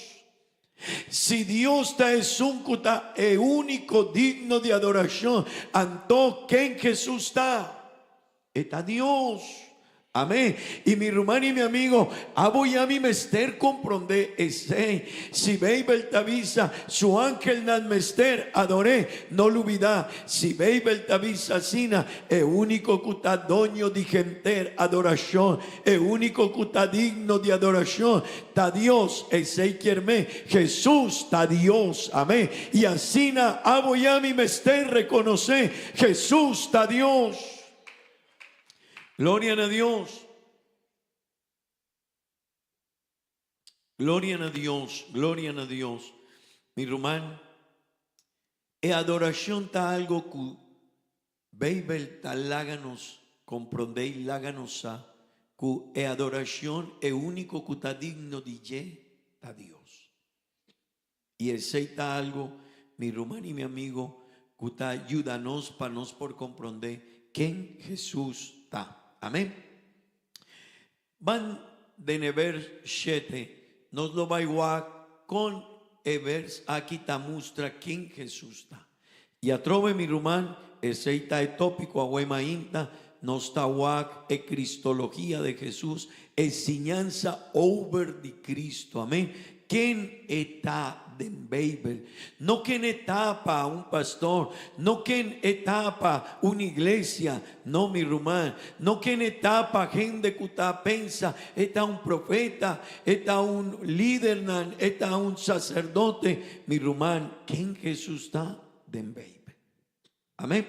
Si Dios ta esun ku ta e úniko digno di adorashon, anto ken Hesus ta? E ta Dios. Amén. I mi ruman i mi amigo, abo i ami mester komprondé esei. Si Beibel ta bisa, Su angelnan mester ador'é, no lubidá, si Beibel ta bisa asina, e úniko ku ta doño di henter adorashon, e úniko ku ta digno di adorashon, ta Dios. Esei kier men, Hesus ta Dios. Amén. I asina abo i ami mester rekonosé, Hesus ta Dios. Gloria na Dios. Gloria na Dios, gloria na Dios. Mi ruman, e adoracion ta algo cu Bijbel ta laga nos comprende y laga nos sa cu e adoracion e unico cu ta digno di dje ta Dios. I esei ta algu, mi ruman i mi amigo, ku ta yuda nos pa nos por komprondé ken Hesus ta. Amén. Ban den e bers shete, nos lo bai wak kon e bers aki ta mustra ken Hesus ta. I atrobe, mi ruman, esei ta e tópiko awe mainta, nos ta wak e Cristologia de Hesus, e siñansa over di Cristo. Amén. Ken e ta den Beibel? No ken e ta pa un pastor, no ken e ta pa un iglesia, no, mi ruman, no ken e ta pa hende ku ta pensa e ta un profeta, e ta un lidernan, e ta un saserdote, Mi ruman, ken Hesus ta den Beibel? Amen.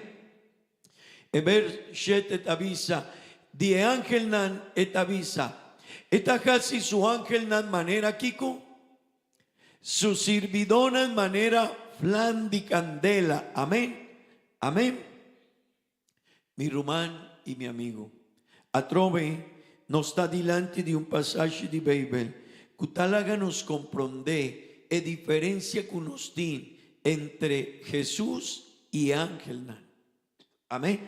E bers shete ta bisa, Di e angelnan e ta bisa, E ta hasi su angelnan manera kiko? Su sirbidónan manera flan di kandela. Amen. Amen. Mi ruman i mi amigu, atrobe nos ta dilanti di un pasashi di Beibel ku ta laga nos komprondé e diferensia ku nos tin entre Hesus i e angelnan. Amén.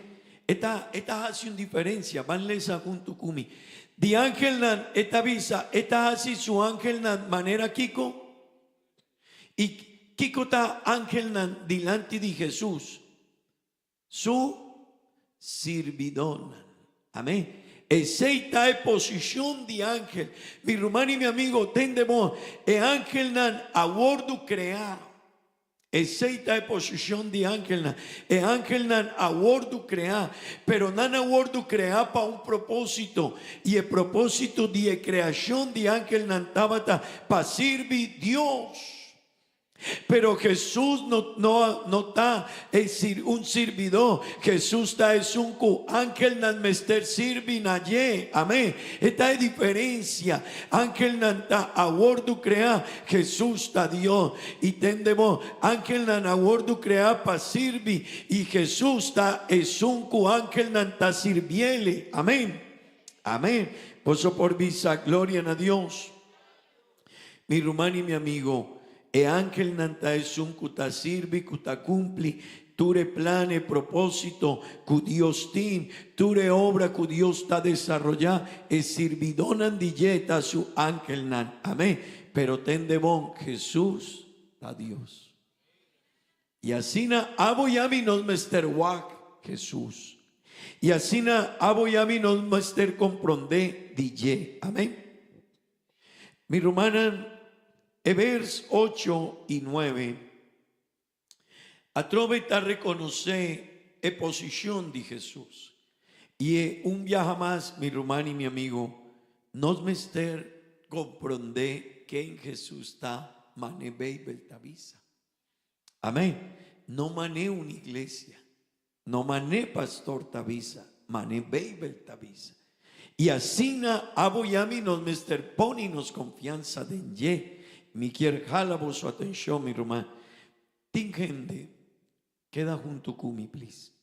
E ta, e ta hasi un diferensia. Ban lesa huntu ku mi. Di angelnan e ta bisa, e ta hasi su angelnan manera kiko? I kiko ta angelnan dilanti di Hesus? Su sirbidónan. Amén. Esei ta e posishon di ángel. Mi ruman i mi amigo, tende bon, e ángelnan a wòrdu kreá. Esei ta e posishon di angelnan. E angelnan a wòrdu kreá, pero nan a wòrdu kreá pa un propósito, i e propósito di e kreashon di angelnan tabata pa sirbi Dios. Pero Hesus no no no ta e sir un sirbidó, Hesus ta esun ku angelnan mester sirbi na dje. Amén. E ta e diferensia. Angelnan ta a wòrdu kreá, Hesus ta Dios. I tende bo, angelnan a wòrdu kreá pa sirbi, i Hesus ta esun ku angelnan ta sirbiele. Amén. Amén. Boso por bisa gloria na Dios. Mi ruman i mi amigo, e angelnan ta esun ku ta sirbi, ku ta kumpli tur e plan, e propósito ku Dios tin, tur e obra ku Dios ta desaroyá, e sirbidónan di dje ta su angelnan. Amén. Pero tende bon, Hesus ta Dios. I asina abo i ami nos mester wak Hesus. I asina abo i ami nos mester komprondé di dje. Amén. Mi rumannan, e vers ocho i nuebe atrobe ta rekonosé e posishon di Hesus. I e un biaha mas, mi ruman i mi amigo, nos mester komprondé ken Hesus ta, man'e Beibel ta bisa. Amén. No man'e un iglesia. No man'e pastor ta bisa, man'e Beibel ta bisa. I asina abo i ami nos mester pone nos konfiansa den dje. Mi kier hala boso atenshon, mi ruman. Tin hende, keda huntu ku mi, plis.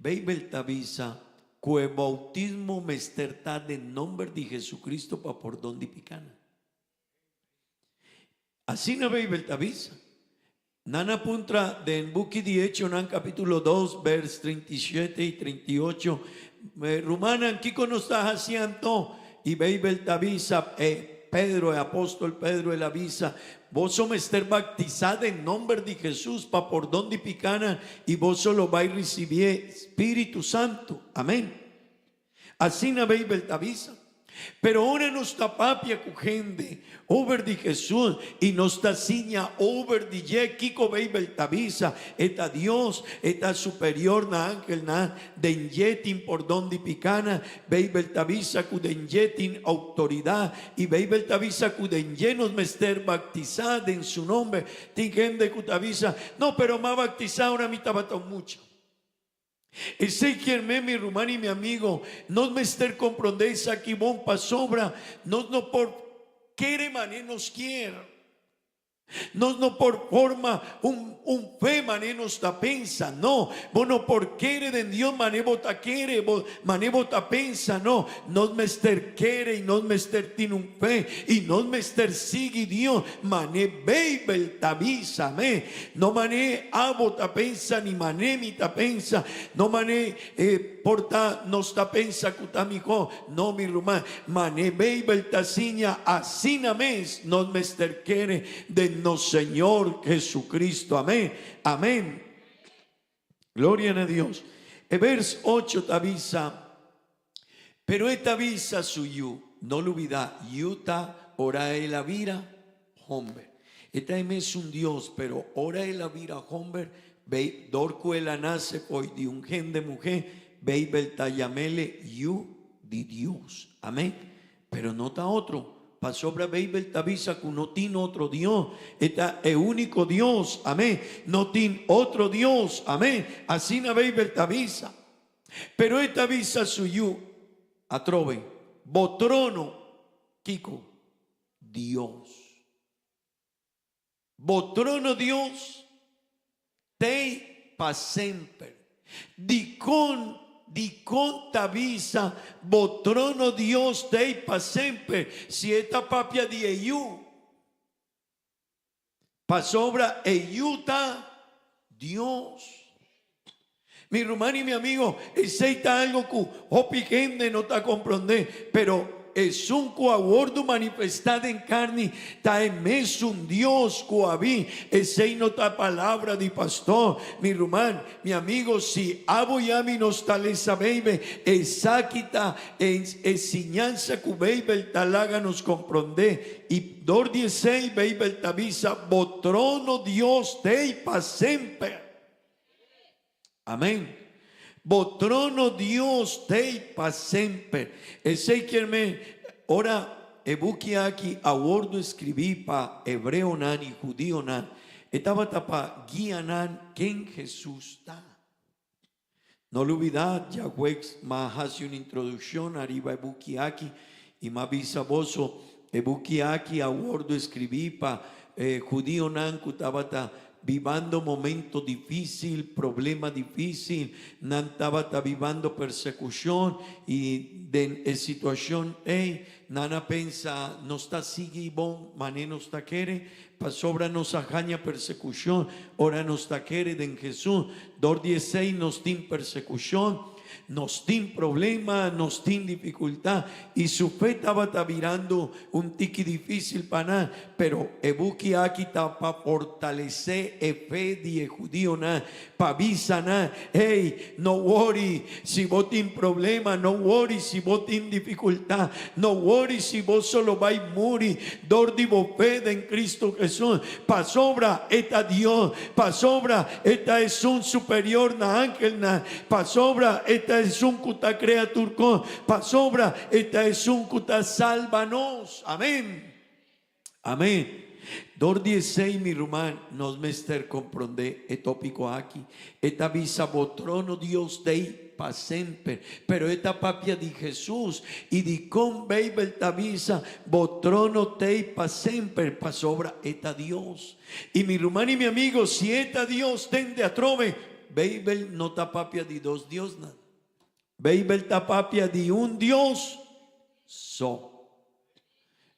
Beibel ta bisa ku e boutismo mester ta den nomber di Jesucristo pa pordon di pikanan. Asina Beibel ta bisa. Nan a puntra den buki di Echonan kapítulo dos bèrs 37 i 38, Rumannan, kiko nos ta hasi anto? I Beibel ta bisa, e Pedro, e apòstol Pedro, el a bisa, Boso mester baktisá den nòmber di Hesus pa pordon di pikanan i boso lo bai risibí e Spiritu Santu. Amèn. Asina Beibel ta bisa. Pero ora nos ta papia ku hende over di Hesus i nos ta siña over di dje kiko Beibel ta bisa, e ta Dios, e ta superior na angelnan, den dje tin pordon di pikanan, Beibel ta bisa ku den dje tin outoridat i Beibel ta bisa ku den dje nos mester baktisá den su nomber. Tin hende ku ta bisa, No, pero m'a baktisá ora mi tabata un mucha. Esei kier men, mi ruman i mi amigo, nos mester komprondé esaki bon pasobra nos no por kere manera nos kier. Nos no por forma un un fe manera nos ta pensa, no. Bo no por kere den Dios manera bo ta kere, bo manera bo ta pensa, no. Nos mester kere i nos mester tin un fe i nos mester sigui Dios manera Beibel ta bisa, amen. No mané abo ta pensa ni mané mi ta pensa, no mané e por ta nos ta pensa ku ta mihó, no mi ruman, mané Beibel ta siña asina mes nos mester kere den nos Señor Jesucristo. Amén. Amén. Gloria na Dios. E vers ocho ta bisa, Pero e ta bisa su yu, No lubidá, yu ta ora el a bira homber. E ta e mesun Dios, pero ora el a bira homber, bei, dor ku el a nase fo'i di un hende muhé, Beibel ta yam'ele Yu di Dios. Amén. Pero no ta otro, pasobra Beibel ta bisa ku no tin otro Dios, e ta e úniko Dios. Amén. No tin otro Dios. Amén. Asina Beibel ta bisa. Pero e ta bisa su yu atrobe, Bo trono, kiko? Dios. Bo trono, Dios, t'ei pa semper. Dikon, dikon ta bisa, Bo trono, Dios, t'ei pa semper, si e ta papia di e yu? Pasobra e yu ta Dios. Mi ruman i mi amigo, esei ta algo ku hopi hende no ta komprondé, pero. Esun ku a wordu manifestá den karni ta e mesun Dios ku a bin. Esei no ta palabra di pastor. Mi ruman, mi amigo, si abo i ami nos ta lesa Beibel, esaki ta e e siñansa ku Beibel ta laga nos komprondé. I dor di esei Beibel ta bisa, Bo trono, Dios, t'ei pa semper. Amén. Bo trono Dios t'ei pa semper. Esei kier men, ora e buki aki a wordu escribí pa hebreonan i hudionan, e tabata pa guia nan ken Jesús ta. No lubidá, djahuex m'a hasi un introduccion ariba e buki aki i m'a bisa boso, e buki aki a wordu escribí pa hudionan cu tabata Bibando momento difícil, problema difícil, nan tabata bibando persecucion y den e situacion ey nan a pensa nos ta sigui bon mane nos ta kere pasobra nos a haña persecucion ora nos ta kere den Jesús. Dor di esey nos tin persecucion. Nos tin problema, nos tin dificultad y su fe tabata birando un tiki dificil pa nan, pero e buki aki ta pa fortalece e fe di e judionan, pa bisa nan, Hey, no worry si bo tin problema, no worry si bo tin dificultad, no worry si bo solo bay muri dor di bo fe den Cristo Jesus, pasobra e ta Dios, pasobra e ta esun superior na angelnan, Pasobra e ta esun ku ta krea tur kos, pasobra e ta esun ku ta salba nos. Amen. Amen. Dor di esei, mi ruman, nos mester komprondé e tópiko aki. E ta bisa bo trono Dios dei pa semper, pero e ta papia di Hesus i dikon Beibel ta bisa bo trono tei pa semper? Pasobra e ta Dios. I mi ruman i mi amigo, si e ta Dios, tende atrobe, Beibel no ta papia di dos diosnan. Beibel ta papia di un Dios so.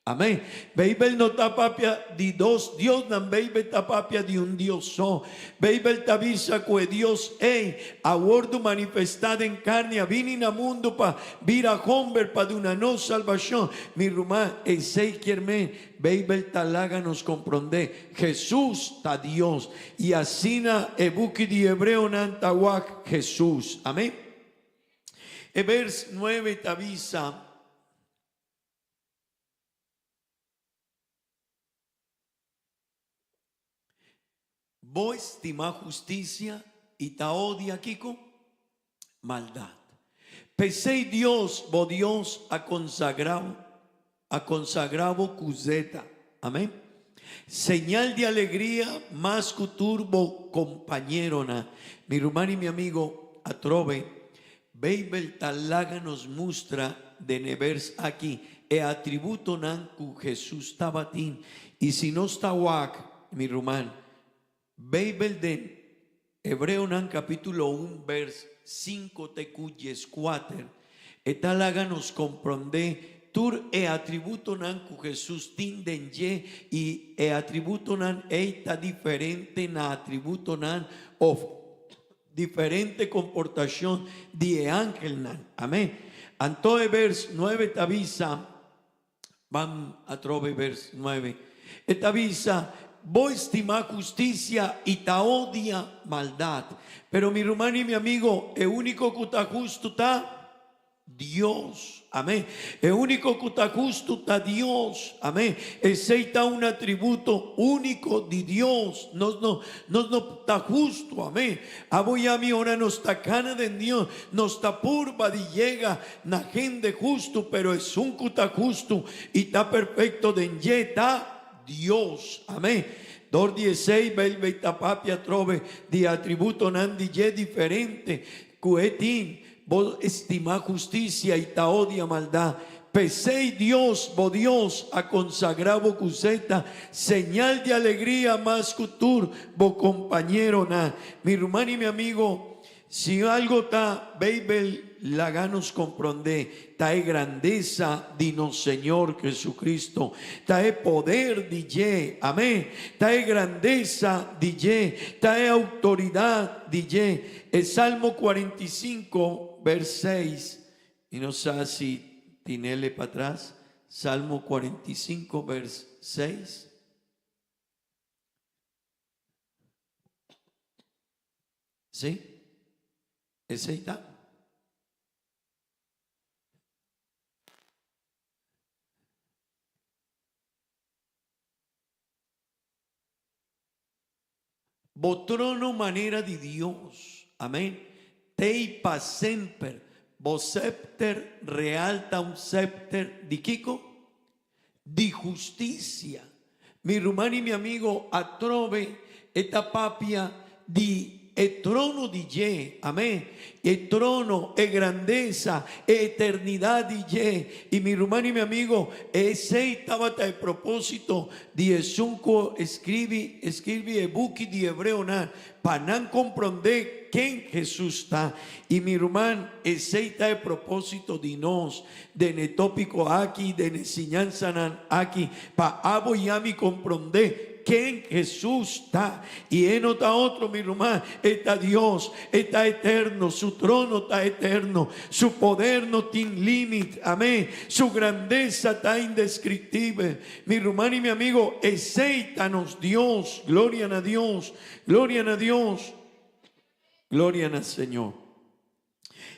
Amén. Beibel no ta papia di dos diosnan, Beibel ta papia di un Dios so. Beibel ta bisa ku e Dios ei a wordu manifestá den karni, a bini na mundu pa bira homber pa duna nos salbashon. Mi ruman, esei kier men Beibel ta laga nos komprondé Hesus ta Dios, i asina e buki di Hebreonan ta wak Hesus. Amén. E bers nuebe ta bisa. Bo estimá hustisia i ta odia kiko? Maldat. P'esei Dios, bo Dios, a konsagrá bo, a konsagrá bo ku zeta. Amén. Señal di alegria mas ku tur bo kompañeronan. Mi ruman i mi amigo, atrobe, Beibel ta laga nos mustra den e bers aki e atributonan ku Hesus tabatin. I si nos ta wak, mi ruman, Beibel den Hebreonan kapítulo un bers sinku te ku dieskuater, e ta laga nos komprondé tur e atributonan ku Hesus tin den dje i e atributonan ei ta diferente na atributonan òf Diferente komportashon di e angelnan. Amén. Anto e bers nuebe ta bisa, ban atrobe bers nuebe, e ta bisa, Bo estimá hustisia i ta odia maldat. Pero mi ruman i mi amigo, e úniko ku ta hustu ta Dios. Amén. E úniko ku ta hustu ta Dios. Amén. Esei ta un atributo úniko di Dios. Nos no, nos no ta hustu. Amén. Abo i ami ora nos ta kana den Dios, nos ta purba di yega na hende hustu, pero esun ku ta hustu i ta perfekto den dje ta Dios. Amén. Dor di esei Beibel ta papia atrobe di atributonan di dje diferente ku e tin. Bo estimá hustisia i ta odia maldat. P'esei Dios, bo Dios, a konsagrá bo ku zeta, señal di alegria mas ku tur bo kompañeronan. Mi ruman i mi amigo, si algo ta Beibel laga nos komprondé, ta e grandesa di nos Señor Jesucristo, ta e poder di dje, amén, ta e grandesa di dje, ta e outoridat di dje. E Salmo 45, vers 6, mi no sa si. tinele patras, Salmo 45 vers 6. Sí? Esei ta. Bo trono manera di Dios. Amén. T'ei pa semper. Bo sèpter real ta un sèpter di kiko? Di hustisia. Mi ruman i mi amigo, atrobe e ta papia di e trono di dje. Amén. E trono, e grandesa, e eternidat di dje. I mi ruman i mi amigo, esei tabata e propósito di esun ku eskribi eskirbi e buki di Hebreonan, pa nan komprondé ken Hesus ta. I mi ruman, esei ta e propósito di nos den e tópiko aki, den e siñansanan aki, pa abo i ami komprondé ken Hesus ta. I e no ta otro, mi ruman, e ta Dios, e ta eterno, su trono ta eterno, su poder no tin límit, amén, su grandesa ta indescriptibel. Mi ruman i mi amigo, esei ta nos Dios. Gloria na Dios, gloria na Dios, gloria na Señor.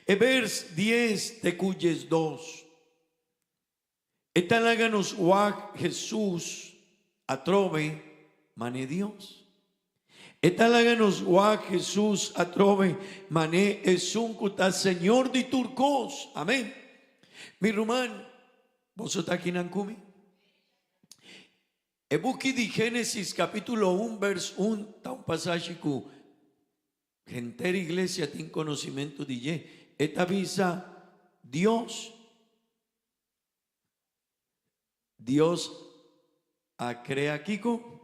E vers dies te ku diesdos, e ta laga nos wak Hesus atrobe man'e Dios. E ta laga nos wak Hesus atrobe man'e esun ku ta Señor di tur kos. Amen. Mi ruman, boso ta kinan ku mi? E buki di Génesis capítulo un vers un ta un pasashi ku Henter iglesia tin conocimento di dje. E ta bisa, Dios, Dios a crea kico?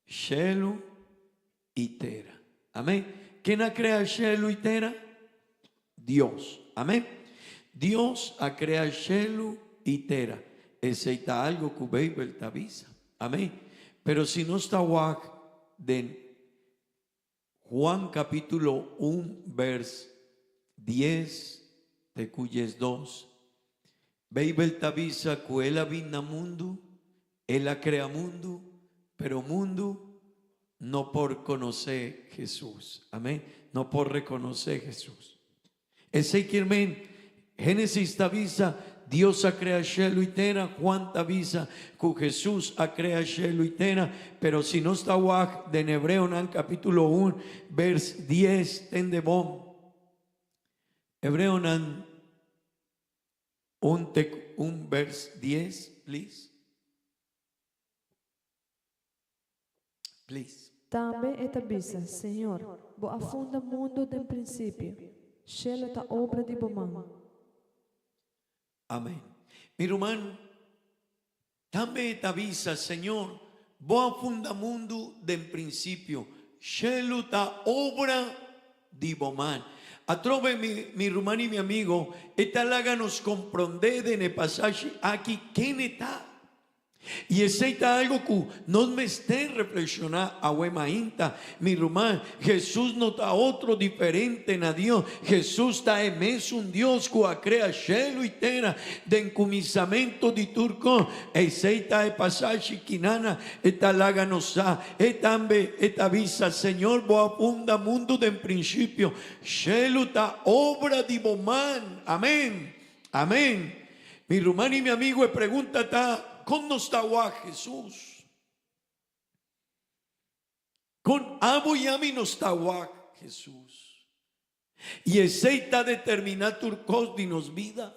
Shelu y tera. Amen. Ken a crea shelu y tera? Dios. Amen. Dios a crea shelu y tera. Esey ta algo cu Bijbel ta bisa. Amen. Pero si nos ta wak den Juan capítulo un vers dies te cu diesdos, Bijbel ta bisa cu El a bin na mundu, El a crea mundu, pero mundu no por conoce Jesus. Amen. No por reconoce Jesus. Esei kier men, Génesis ta bisa, Dios a krea shelu i tera, Juan ta bisa ku Hesus a krea shelu i tera, pero si nos ta wak den Hebreonan kapítulo un, bers dies, tende bon. Hebreonan un te un bers dies, please. Please. Tambe e ta bisa, Señor, bo a funda mundu den prinsipio, shelu ta obra di bo man. Amen. Mi ruman, tambe e ta bisa, Señor, bo a funda mundu den prinsipio, shelu ta obra di bo man. Atrobe, mi, mi ruman i mi amigo, e ta laga nos komprondé den e pasashi aki ken e ta. I esei ta algo ku nos mester reflekshoná awe mainta. Mi ruman, Hesus no ta otro diferente na Dios. Hesus ta e mesun Dios ku a krea shelu i tera den kuminsamentu di tur kos. Esei ta e pasashi kinana e ta laga nos sa. E tambe e ta bisa, Señor, bo a funda mundu den prinsipio. Shelu ta obra di bo man. Amen. Amén. Mi ruman i mi amigo e pregunta ta, kon nos ta wak Hesus? Kon abo i ami nos ta wak Hesus? I esei ta determiná tur kos di nos bida.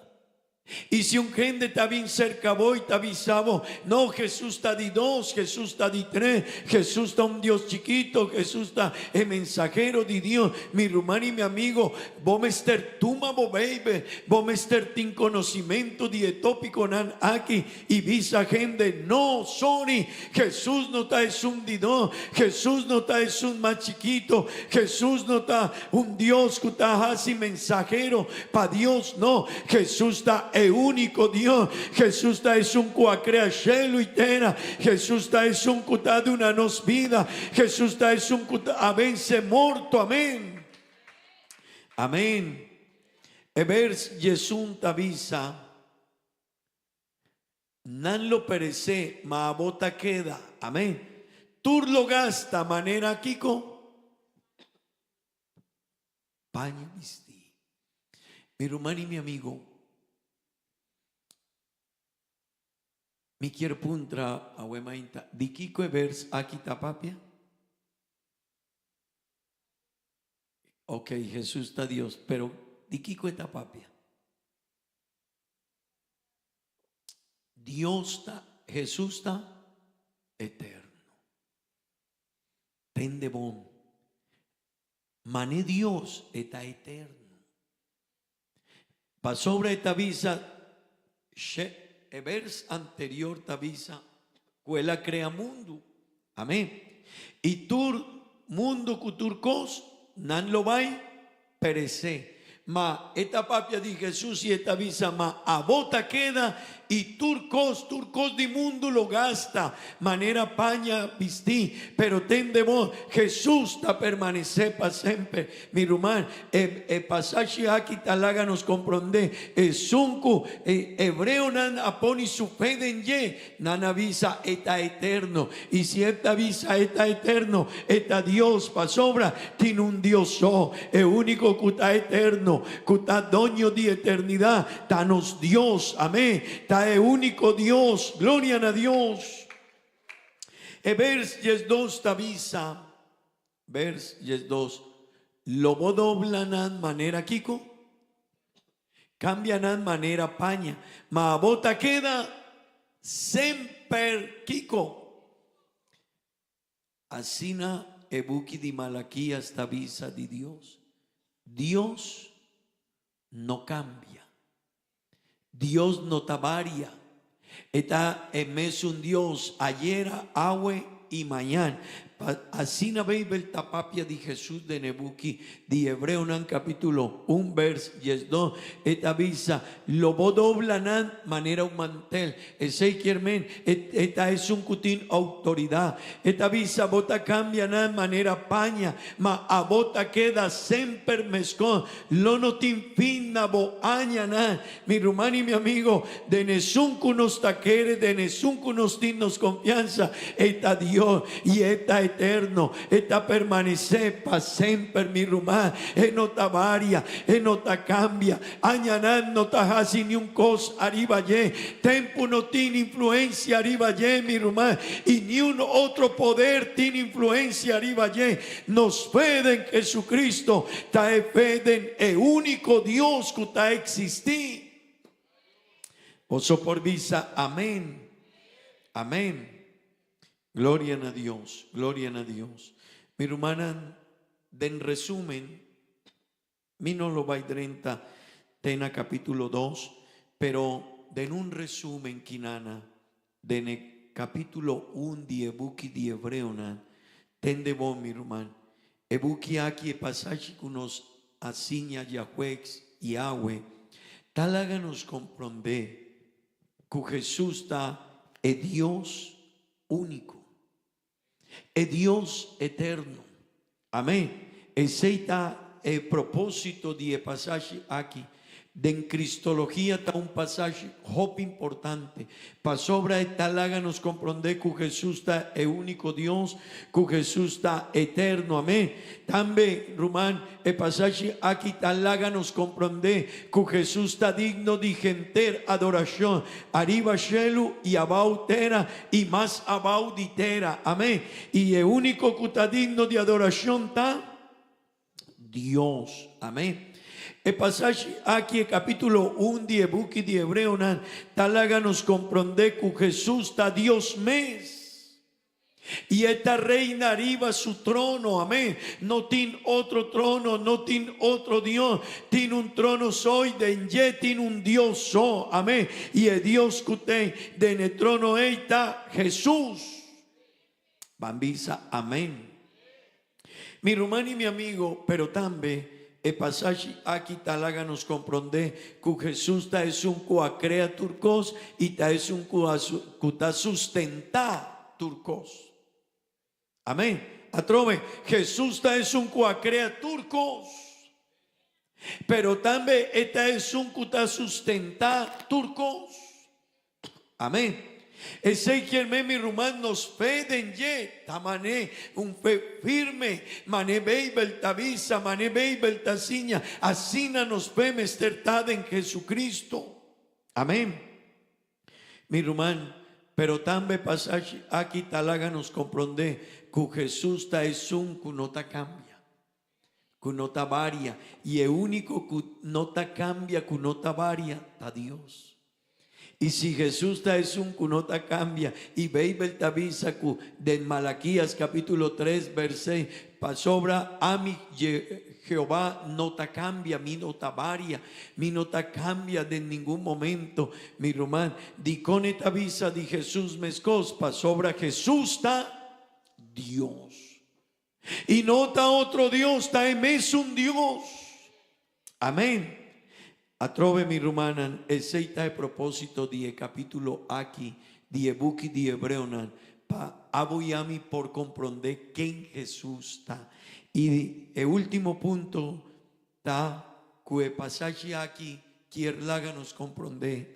I si un hende ta bin serka bo i ta bisa bo, No, Hesus ta di dos, Hesus ta di tres, Hesus ta un Dios chikito, Hesus ta e mensahero di Dios, mi ruman i mi amigo, Bo mester tuma bo Beibel, bo mester tin conocimento di e topiconan aki y bisa hende, No, sorry, Jesus no ta esun di dos, Jesus no ta esun mas chikito, Jesus no ta un Dios cu ta haci mensahero pa Dios, no, Jesus ta e unico Dios, Jesus ta esun cu a crea shelo y tera, Jesus ta esun cu ta duna nos bida, Jesus ta esun cu a vence morto, amen. Amén. E vers Jesús ta bisa. Nan lo peresé, ma abo ta keda. Amén. Tur lo gasta manera kiko? Paña bistí. Mi ruman i mi amigo, mi kier puntra awe mainta, di kiko e bers aki ta papia? Ok, Jesús ta Dios, pero di kiko e ta papia? Dios ta, Jesús ta eterno. Tende bon. Mane Dios e ta eterno. Pasobra e ta bisa, she, e vers anterior ta bisa ku el a krea mundu. Amén. I tur mundu ku tur kos, nan lo bai peresé. Ma e ta papia di Hesus i e ta bisa, Ma abo ta keda i tur kos, tur kos di mundu lo gasta, manera paña bistí. Pero tende bo, Hesus ta permanesé pa semper. Mi ruman, e e pasashi aki ta laga nos komprondé esun ku e hebreonan a pone su fe den dje, Nan a bisa, E ta eterno. I si e ta bisa e ta eterno, e ta Dios, pasobra tin un Dios so, e úniko ku ta eterno, ku ta doño di eternidat, ta nos Dios. Amén. Ta e úniko Dios. Gloria na Dios. E bers diesdos ta bisa, bers 12, Lo bo dobla nan manera kiko? Cambia nan manera paña, ma abo ta keda semper kiko? Asina e buki di Malakias ta bisa di Dios, Dios no cambia. Dios no ta varia. E ta e mesun Dios ayera, awe i mañan. Pa asina Beibel ta papia di Hesus den e buki di Hebreonan kapítulo un bers 12, e ta bisa, Lo bo dobla nan manera un mantel. Esei kier men e e ta esun ku tin outoridat. E ta bisa, Bo ta kambia nan manera paña, ma abo ta keda semper meskos. Lo no tin fin na bo añanan. Mi ruman i mi amigo, den esun ku nos ta kere, den esun ku nos tin nos konfiansa, e ta Dios i e ta eterno, e ta permanesé pa semper, mi ruman, e no ta varia, e no ta kambia, añanan no ta hasi niun kos ariba dje, tempu no tin influensia ariba dje, mi ruman, i niun otro poder tin influensia ariba dje. Nos fe den Jesucristo ta e fe den e úniko Dios ku ta eksistí. Boso por bisa amén. Amén. Gloria na Dios, gloria na Dios. Mi rumannan, den resumen, mi no lo bai drenta te na capítulo dos, pero den un resumen kinana, Den e capítulo un di e buki di Hebreonan, tende bon, mi ruman, e buki aki, e pasashi cu nos a siña djahuegs i awe, ta laga nos comprendé cu Jesus ta e Dios único, e Dios eterno. Amén. Esei ta e propósito di e pasashi aki. Den Cristologia ta un pasashi hopi importante, pasobra e ta laga nos komprondé ku Hesus ta e úniko Dios, ku Hesus ta eterno. Amén. Tambe, ruman, e pasashi aki ta laga nos komprondé ku Hesus ta digno di henter adorashon, ariba shelu i abou tera i mas abou di tera. Amén. I e úniko ku ta digno di adorashon ta Dios. Amén. E pasashi aki, e kapítulo un di e buki di Hebreonan, ta laga nos komprondé ku Hesus ta Dios mes. I e ta reina riba su trono. Amén. No tin otro trono, no tin otro Dios. Tin un trono so i den dje tin un Dios so. Amén. I e Dios ku ten den e trono ei ta Hesus. Ban bisa amén. Mi ruman i mi amigo, pero tambe e pasashi aki ta laga nos komprondé ku Hesus ta esun ku a krea tur kos i ta esun ku a ku ta sustentá tur kos. Amén. Atrobe, Hesus ta esun ku a krea tur kos, pero tambe e ta esun ku ta sustentá tur kos. Amén. Esei kier men mi ruman nos fe den dje ta mane un fe firme, mane Beibel ta bisa, mane Beibel ta siña, asina nos fe mester ta den Jesucristo. Amén. Mi ruman, pero tambe pasashi aki ta laga nos komprondé ku Jesus ta esun ku no ta kambia, ku no ta varia, i e úniko ku no ta kambia, ku no ta varia, ta Dios. I si Jesus ta esun ku no ta kambia, i Beibel ta bisa ku den Malakias kapítulo tres bers seis, Pasobra ami, Jehová, no ta kambia, mi no ta varia, mi no ta kambia den ningun momento. Mi ruman, dikon e ta bisa di Jesus meskos? Pasobra Jesus ta Dios. I no ta otro Dios, ta e mesun Dios. Amén. Atrobe mi rumannan, esei ta e propósito di e capítulo aki di e buki di Hebreonan, pa abo i ami por comprendé ken Jesús ta. I e último punto ta cu e pasashi aki kier laga nos comprendé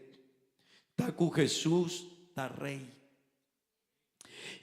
ta cu Jesús ta Rey.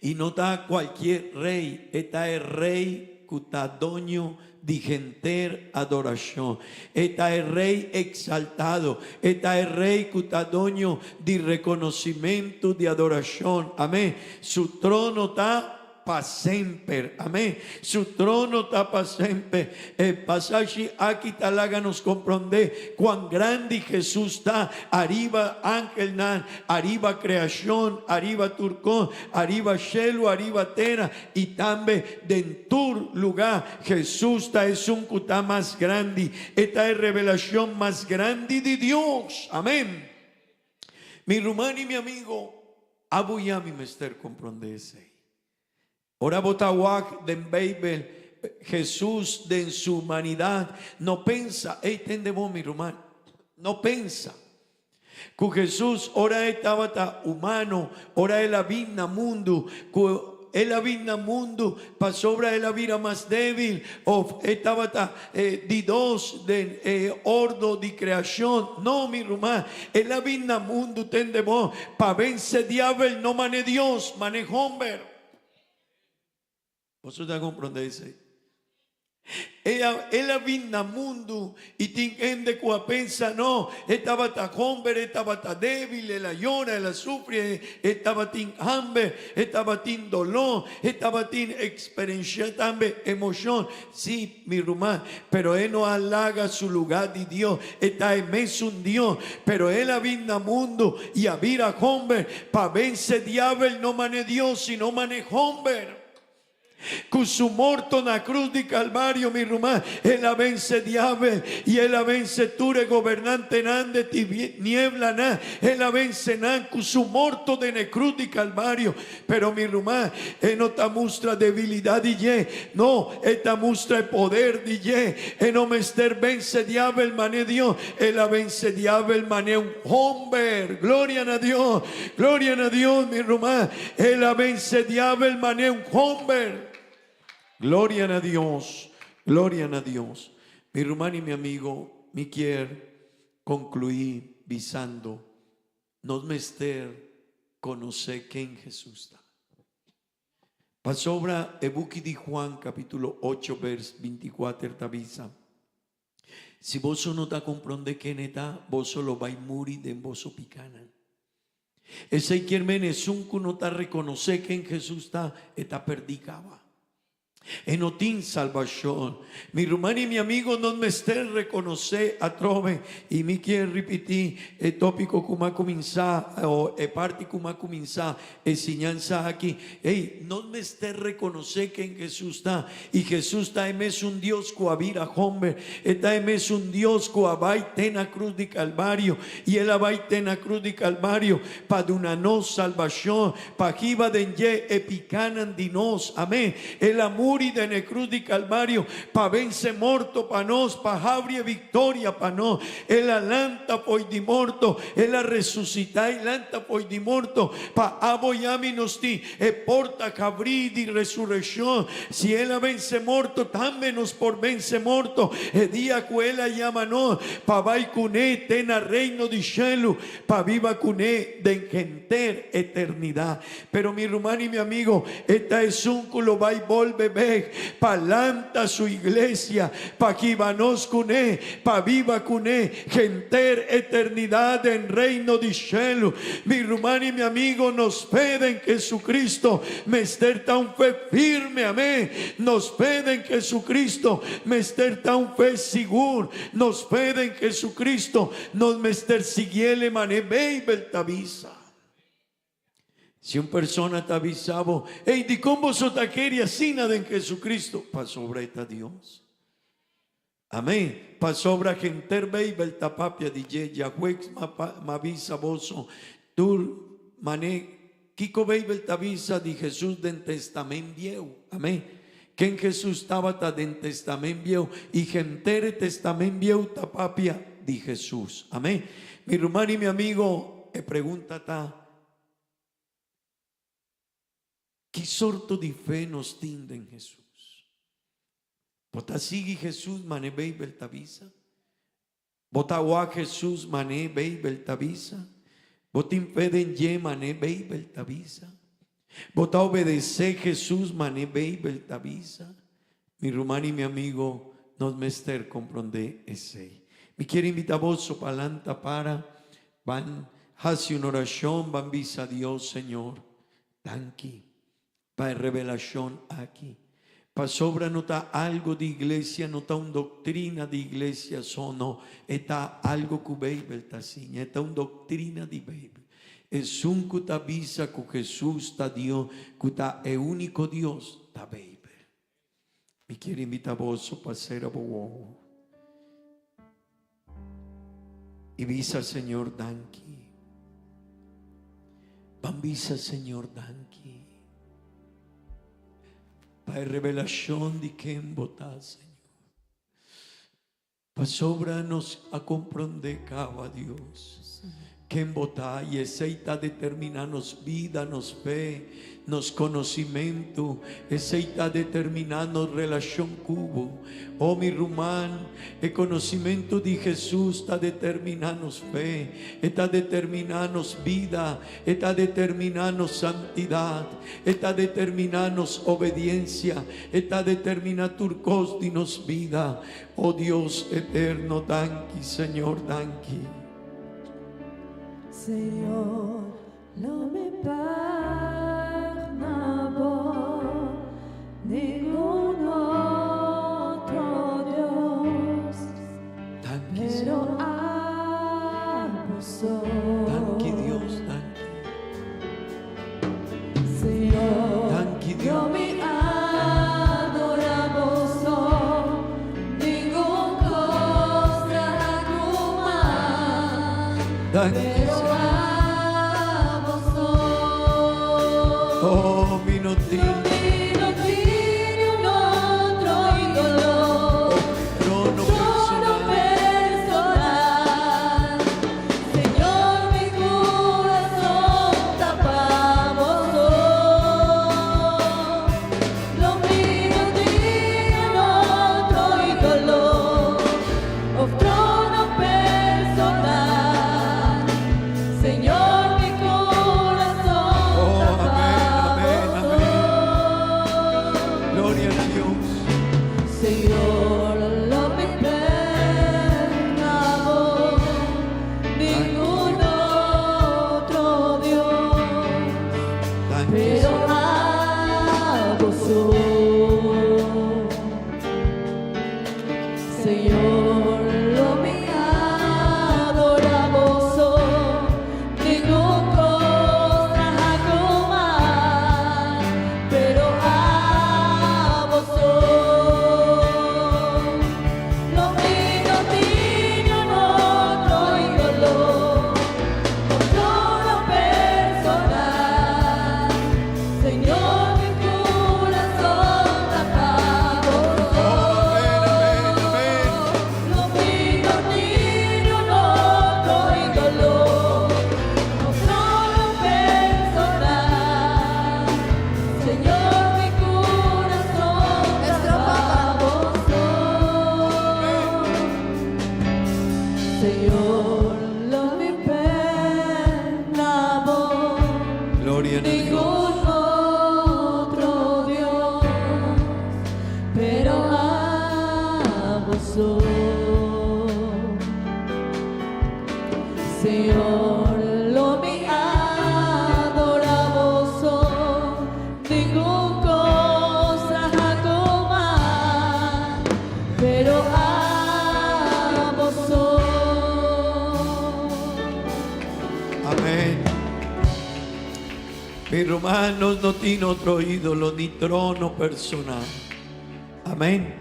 I no ta cualkier rey, e ta e rey cu ta doño di henter adoracion. E ta e rey exaltado, e ta e rey cu ta doño di reconocimento di adoracion. Amen. Su trono ta pa semper. Amén. Su trono ta pa semper. E pasashi aki ta laga nos komprondé kuan grandi Hesus ta ariba angelnan, ariba kreashon, ariba tur kon, ariba shelu, ariba tera i tambe den tur lugá. Hesus ta esun ku ta mas grandi. E ta e revelashon mas grandi di Dios. Amén. Mi ruman i mi amigo, abo i ami mester komprondé esei. Ora bo ta wak den Beibel, Hesus den su humanidat no pensa, ey tende bo mi ruman, no pensa ku Hesus ora e tabata humano, ora el a bin na mundu, ku el a bin na mundu pasobra el a bira mas débil of e tabata di dos den e ordo di kreashon. No mi ruman, el a bin na mundu tende bo pa vense diabel, no mane Dios, mane homber. Boso ta komprondé esei? El a bin na mundu i tin hende ku a pensa, No, e tabata homber, e tabata débil, el a yora, el a sufri, e tabatin hamber, e tabatin doló, e tabatin eksperenshá tambe emoshon. Sí, mi ruman, pero e no a laga su lugá di Dios. E ta e mesun Dios, pero el a bin na mundu i a bira homber pa vense diabel, no mane Dios, sino mane homber. Ku su morto na krus di Kalvario, mi ruman, el a vense diabel i el a vense tur e gobernantenan de tinieblanan. El a vense nan ku su morto den e krus di Kalvario. Pero mi ruman, e no ta mustra debilidat di dje, no, e ta mustra e poder di dje. E no mester vense diabel man'e Dios, el a vense diabel man'e un homber. Gloria na Dios! Gloria na Dios, mi ruman. El a vense diabel man'e un homber. Gloria na Dios! Gloria na Dios! Mi ruman i mi amigo, mi kier conclui bisando, Nos mester konosé ken Hesus ta. Pasobra e buki di Juan kapítulo ocho bers binti kuater ta bisa, Si boso no ta komprondé ken e ta, boso lo bai muri den boso pikánan. Esei kier men esun ku no ta rekonosé ken Hesus ta, e ta pèrdí kaba. E no tin salbashon. Mi ruman i mi amigo nos mester rekonosé atrobe, i mi kier ripití e tópiko ku m'a kuminsá o e parti ku m'a kuminsá e siñansa aki, Ey, nos mester rekonosé ken Hesus ta, i Hesus ta e mesun Dios ku a bira homber, e ta e mesun Dios ku a bai te na krus di Kalvario, i el a bai te na krus di Kalvario pa duna nos salbashon, Pa hiba den dje e pikánan di nos. Amén. El a muri. muri den e krus di Kalvario pa vense morto pa nos, pa habri e viktoria pa nos. El a lanta fo'i di morto, El a resusitá i lanta fo'i di morto pa abo i ami nos tin e porta habrí di resurekshon. Si El a vense morto, tambe nos por vense morto e dia ku El a yama nos pa bai kuné te na Reino di shelu, pa biba kuné den henter eternidat. Pero mi ruman i mi amigo, e ta esun ku lo bai bolbe bek pa lanta su iglesia, pa kiba nos kuné, pa biba kuné henter eternidat den Reino di shelu. Mi ruman i mi amigo, nos fe den Jesucristo mester ta un fe firme, amén. Nos fe den Jesucristo mester ta un fe sigur. Nos fe den Jesucristo nos mester siguiele man'e Beibel ta bisa. Si un persona ta bisa bo, Ey, dikon boso ta kere asina den Jesucristo? Pasobra e ta Dios. Amén. Pasobra henter Beibel ta papia di dje. Djahuex m'a bisa boso tur man'e kiko Beibel ta bisa di Jesus den Testamen Bieu. Amén. Ken Jesus tabata den Testamen Bieu i henter e Testamen Bieu ta papia di Jesus. Amén. Mi ruman i mi amigo, e pregunta ta, Ki sorto di fe nos tin den Jesus? Bo ta sigui Jesus man'e Beibel ta bisa? Bo ta wak Jesus man'e Beibel ta bisa? Bo tin fe den dje man'e Beibel ta bisa? Bo ta obedesé Jesus man'e Beibel ta bisa? Mi ruman i mi amigo, nos mester komprondé esei. Mi kier invitá boso pa lanta para, ban hasi un orashon, ban bisa Dios, Señor, danki pa e revelashon aki. Pasobra no ta algo di iglesia, no ta un doktrina di iglesia so, no, e ta algo ku Beibel ta siña, e ta un doktrina di Beibel. Esun ku ta bisa ku Hesus ta Dios, ku ta e úniko Dios, ta Beibel. Mi kier invita boso pa sera bo wowo i bisa Señor danki. Ban bisa Señor danki pa e revelashon di ken bo ta, Señor. Pasobra nos a komprondé kaba, Dios, ken Bo ta, i esei ta determiná nos bida, nos fe, nos konosimentu, esei ta determiná nos relashon ku Bo. O mi ruman, e konosimentu di Hesus ta determiná nos fe, e ta determiná nos bida, E ta determiná nos santidat, e ta determiná nos obediensia, e ta determiná tur kos di nos bida. O Dios eterno, danki, Señor, danki. Señor, lo mi pag na bo ningun otro Dios. Danki, Señor. Danki Dios, danki. Danki Dios. Danki Señor. Oh, mi no tin. Trono personal. Oh, amén, amén. Señor, lo mi pena bo. Gloria na Dios. Ningun otro Dios, pero abo so. Señor, lo mi adorá bo so, ningun kos mas, pero abo so. Amén. Mis hermanos no tiene otro ídolo ni trono personal. Amén.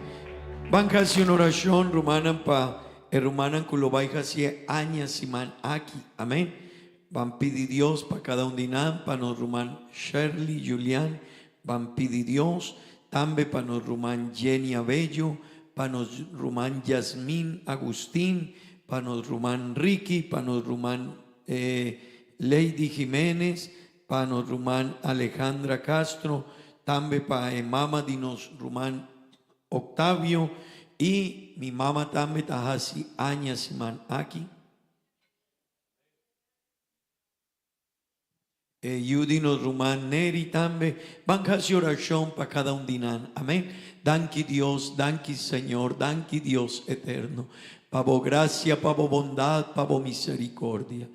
Ban hasi un orashon rumannan pa e rumannan ku lo bai hasi aña siman aki. Amén. Ban pidi Dios pa kada un di nan, pa nos ruman Shirley Julian, ban pidi Dios tambe pa nos ruman Jenny Abello, pa nos ruman Yasmin Agustin, pa nos ruman Ricky, pa nos ruman eh, Lady Jiménez, pa nos ruman Alejandra Castro, tambe pa e mama di nos ruman Octavio i mi mama tambe ta hasi aña siman aki. E yu di nos ruman Neri tambe. Ban hasi orashon pa kada un di nan. Amèn. Danki Dios, danki Señor, danki Dios eterno, pa bo grasia, pa bo bondat, pa bo miserikordia.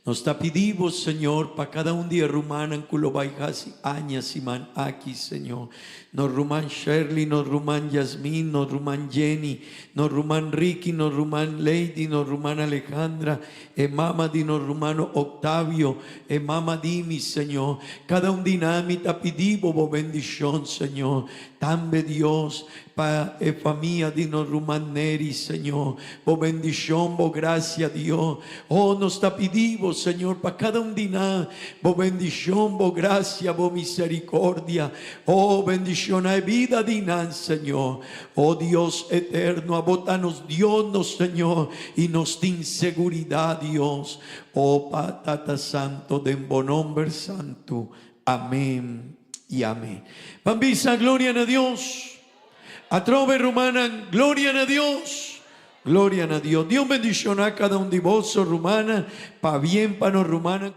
Nos ta pidi bo, Señor, pa kada un di e rumannan ku lo bai hasi aña siman aki, Señor. Nos ruman Shirley, nos ruman Yasmin, nos ruman Jenny, nos ruman Ricky, nos ruman Lady, nos ruman Alejandra, e mama di nos rumano Octavio, e mama di mi, Señor. Kada un di nan mi ta pidi bo bo bendishon, Señor. Tambe, Dios, pa e famia di nos ruman Neri, Señor. Bo bendishon, bo grasia, Dios. Oh, nos ta pidi bo, Señor, pa kada un di nan, bo bendishon, bo grasia, bo miserikordia. Oh, bendishoná e bida di nan, Señor. Oh, Dios eterno, abo ta nos Dios, nos Señor, i nos tin seguridat, Dios. Oh, pa Tata Santo, den bo nomber santu. Amén i amén. Ban bisa gloria na Dios. Atrobe rumannan, gloria na Dios. Gloria na Dios. Dios bendishoná kada un di boso, rumannan, pabien pa nos rumannan.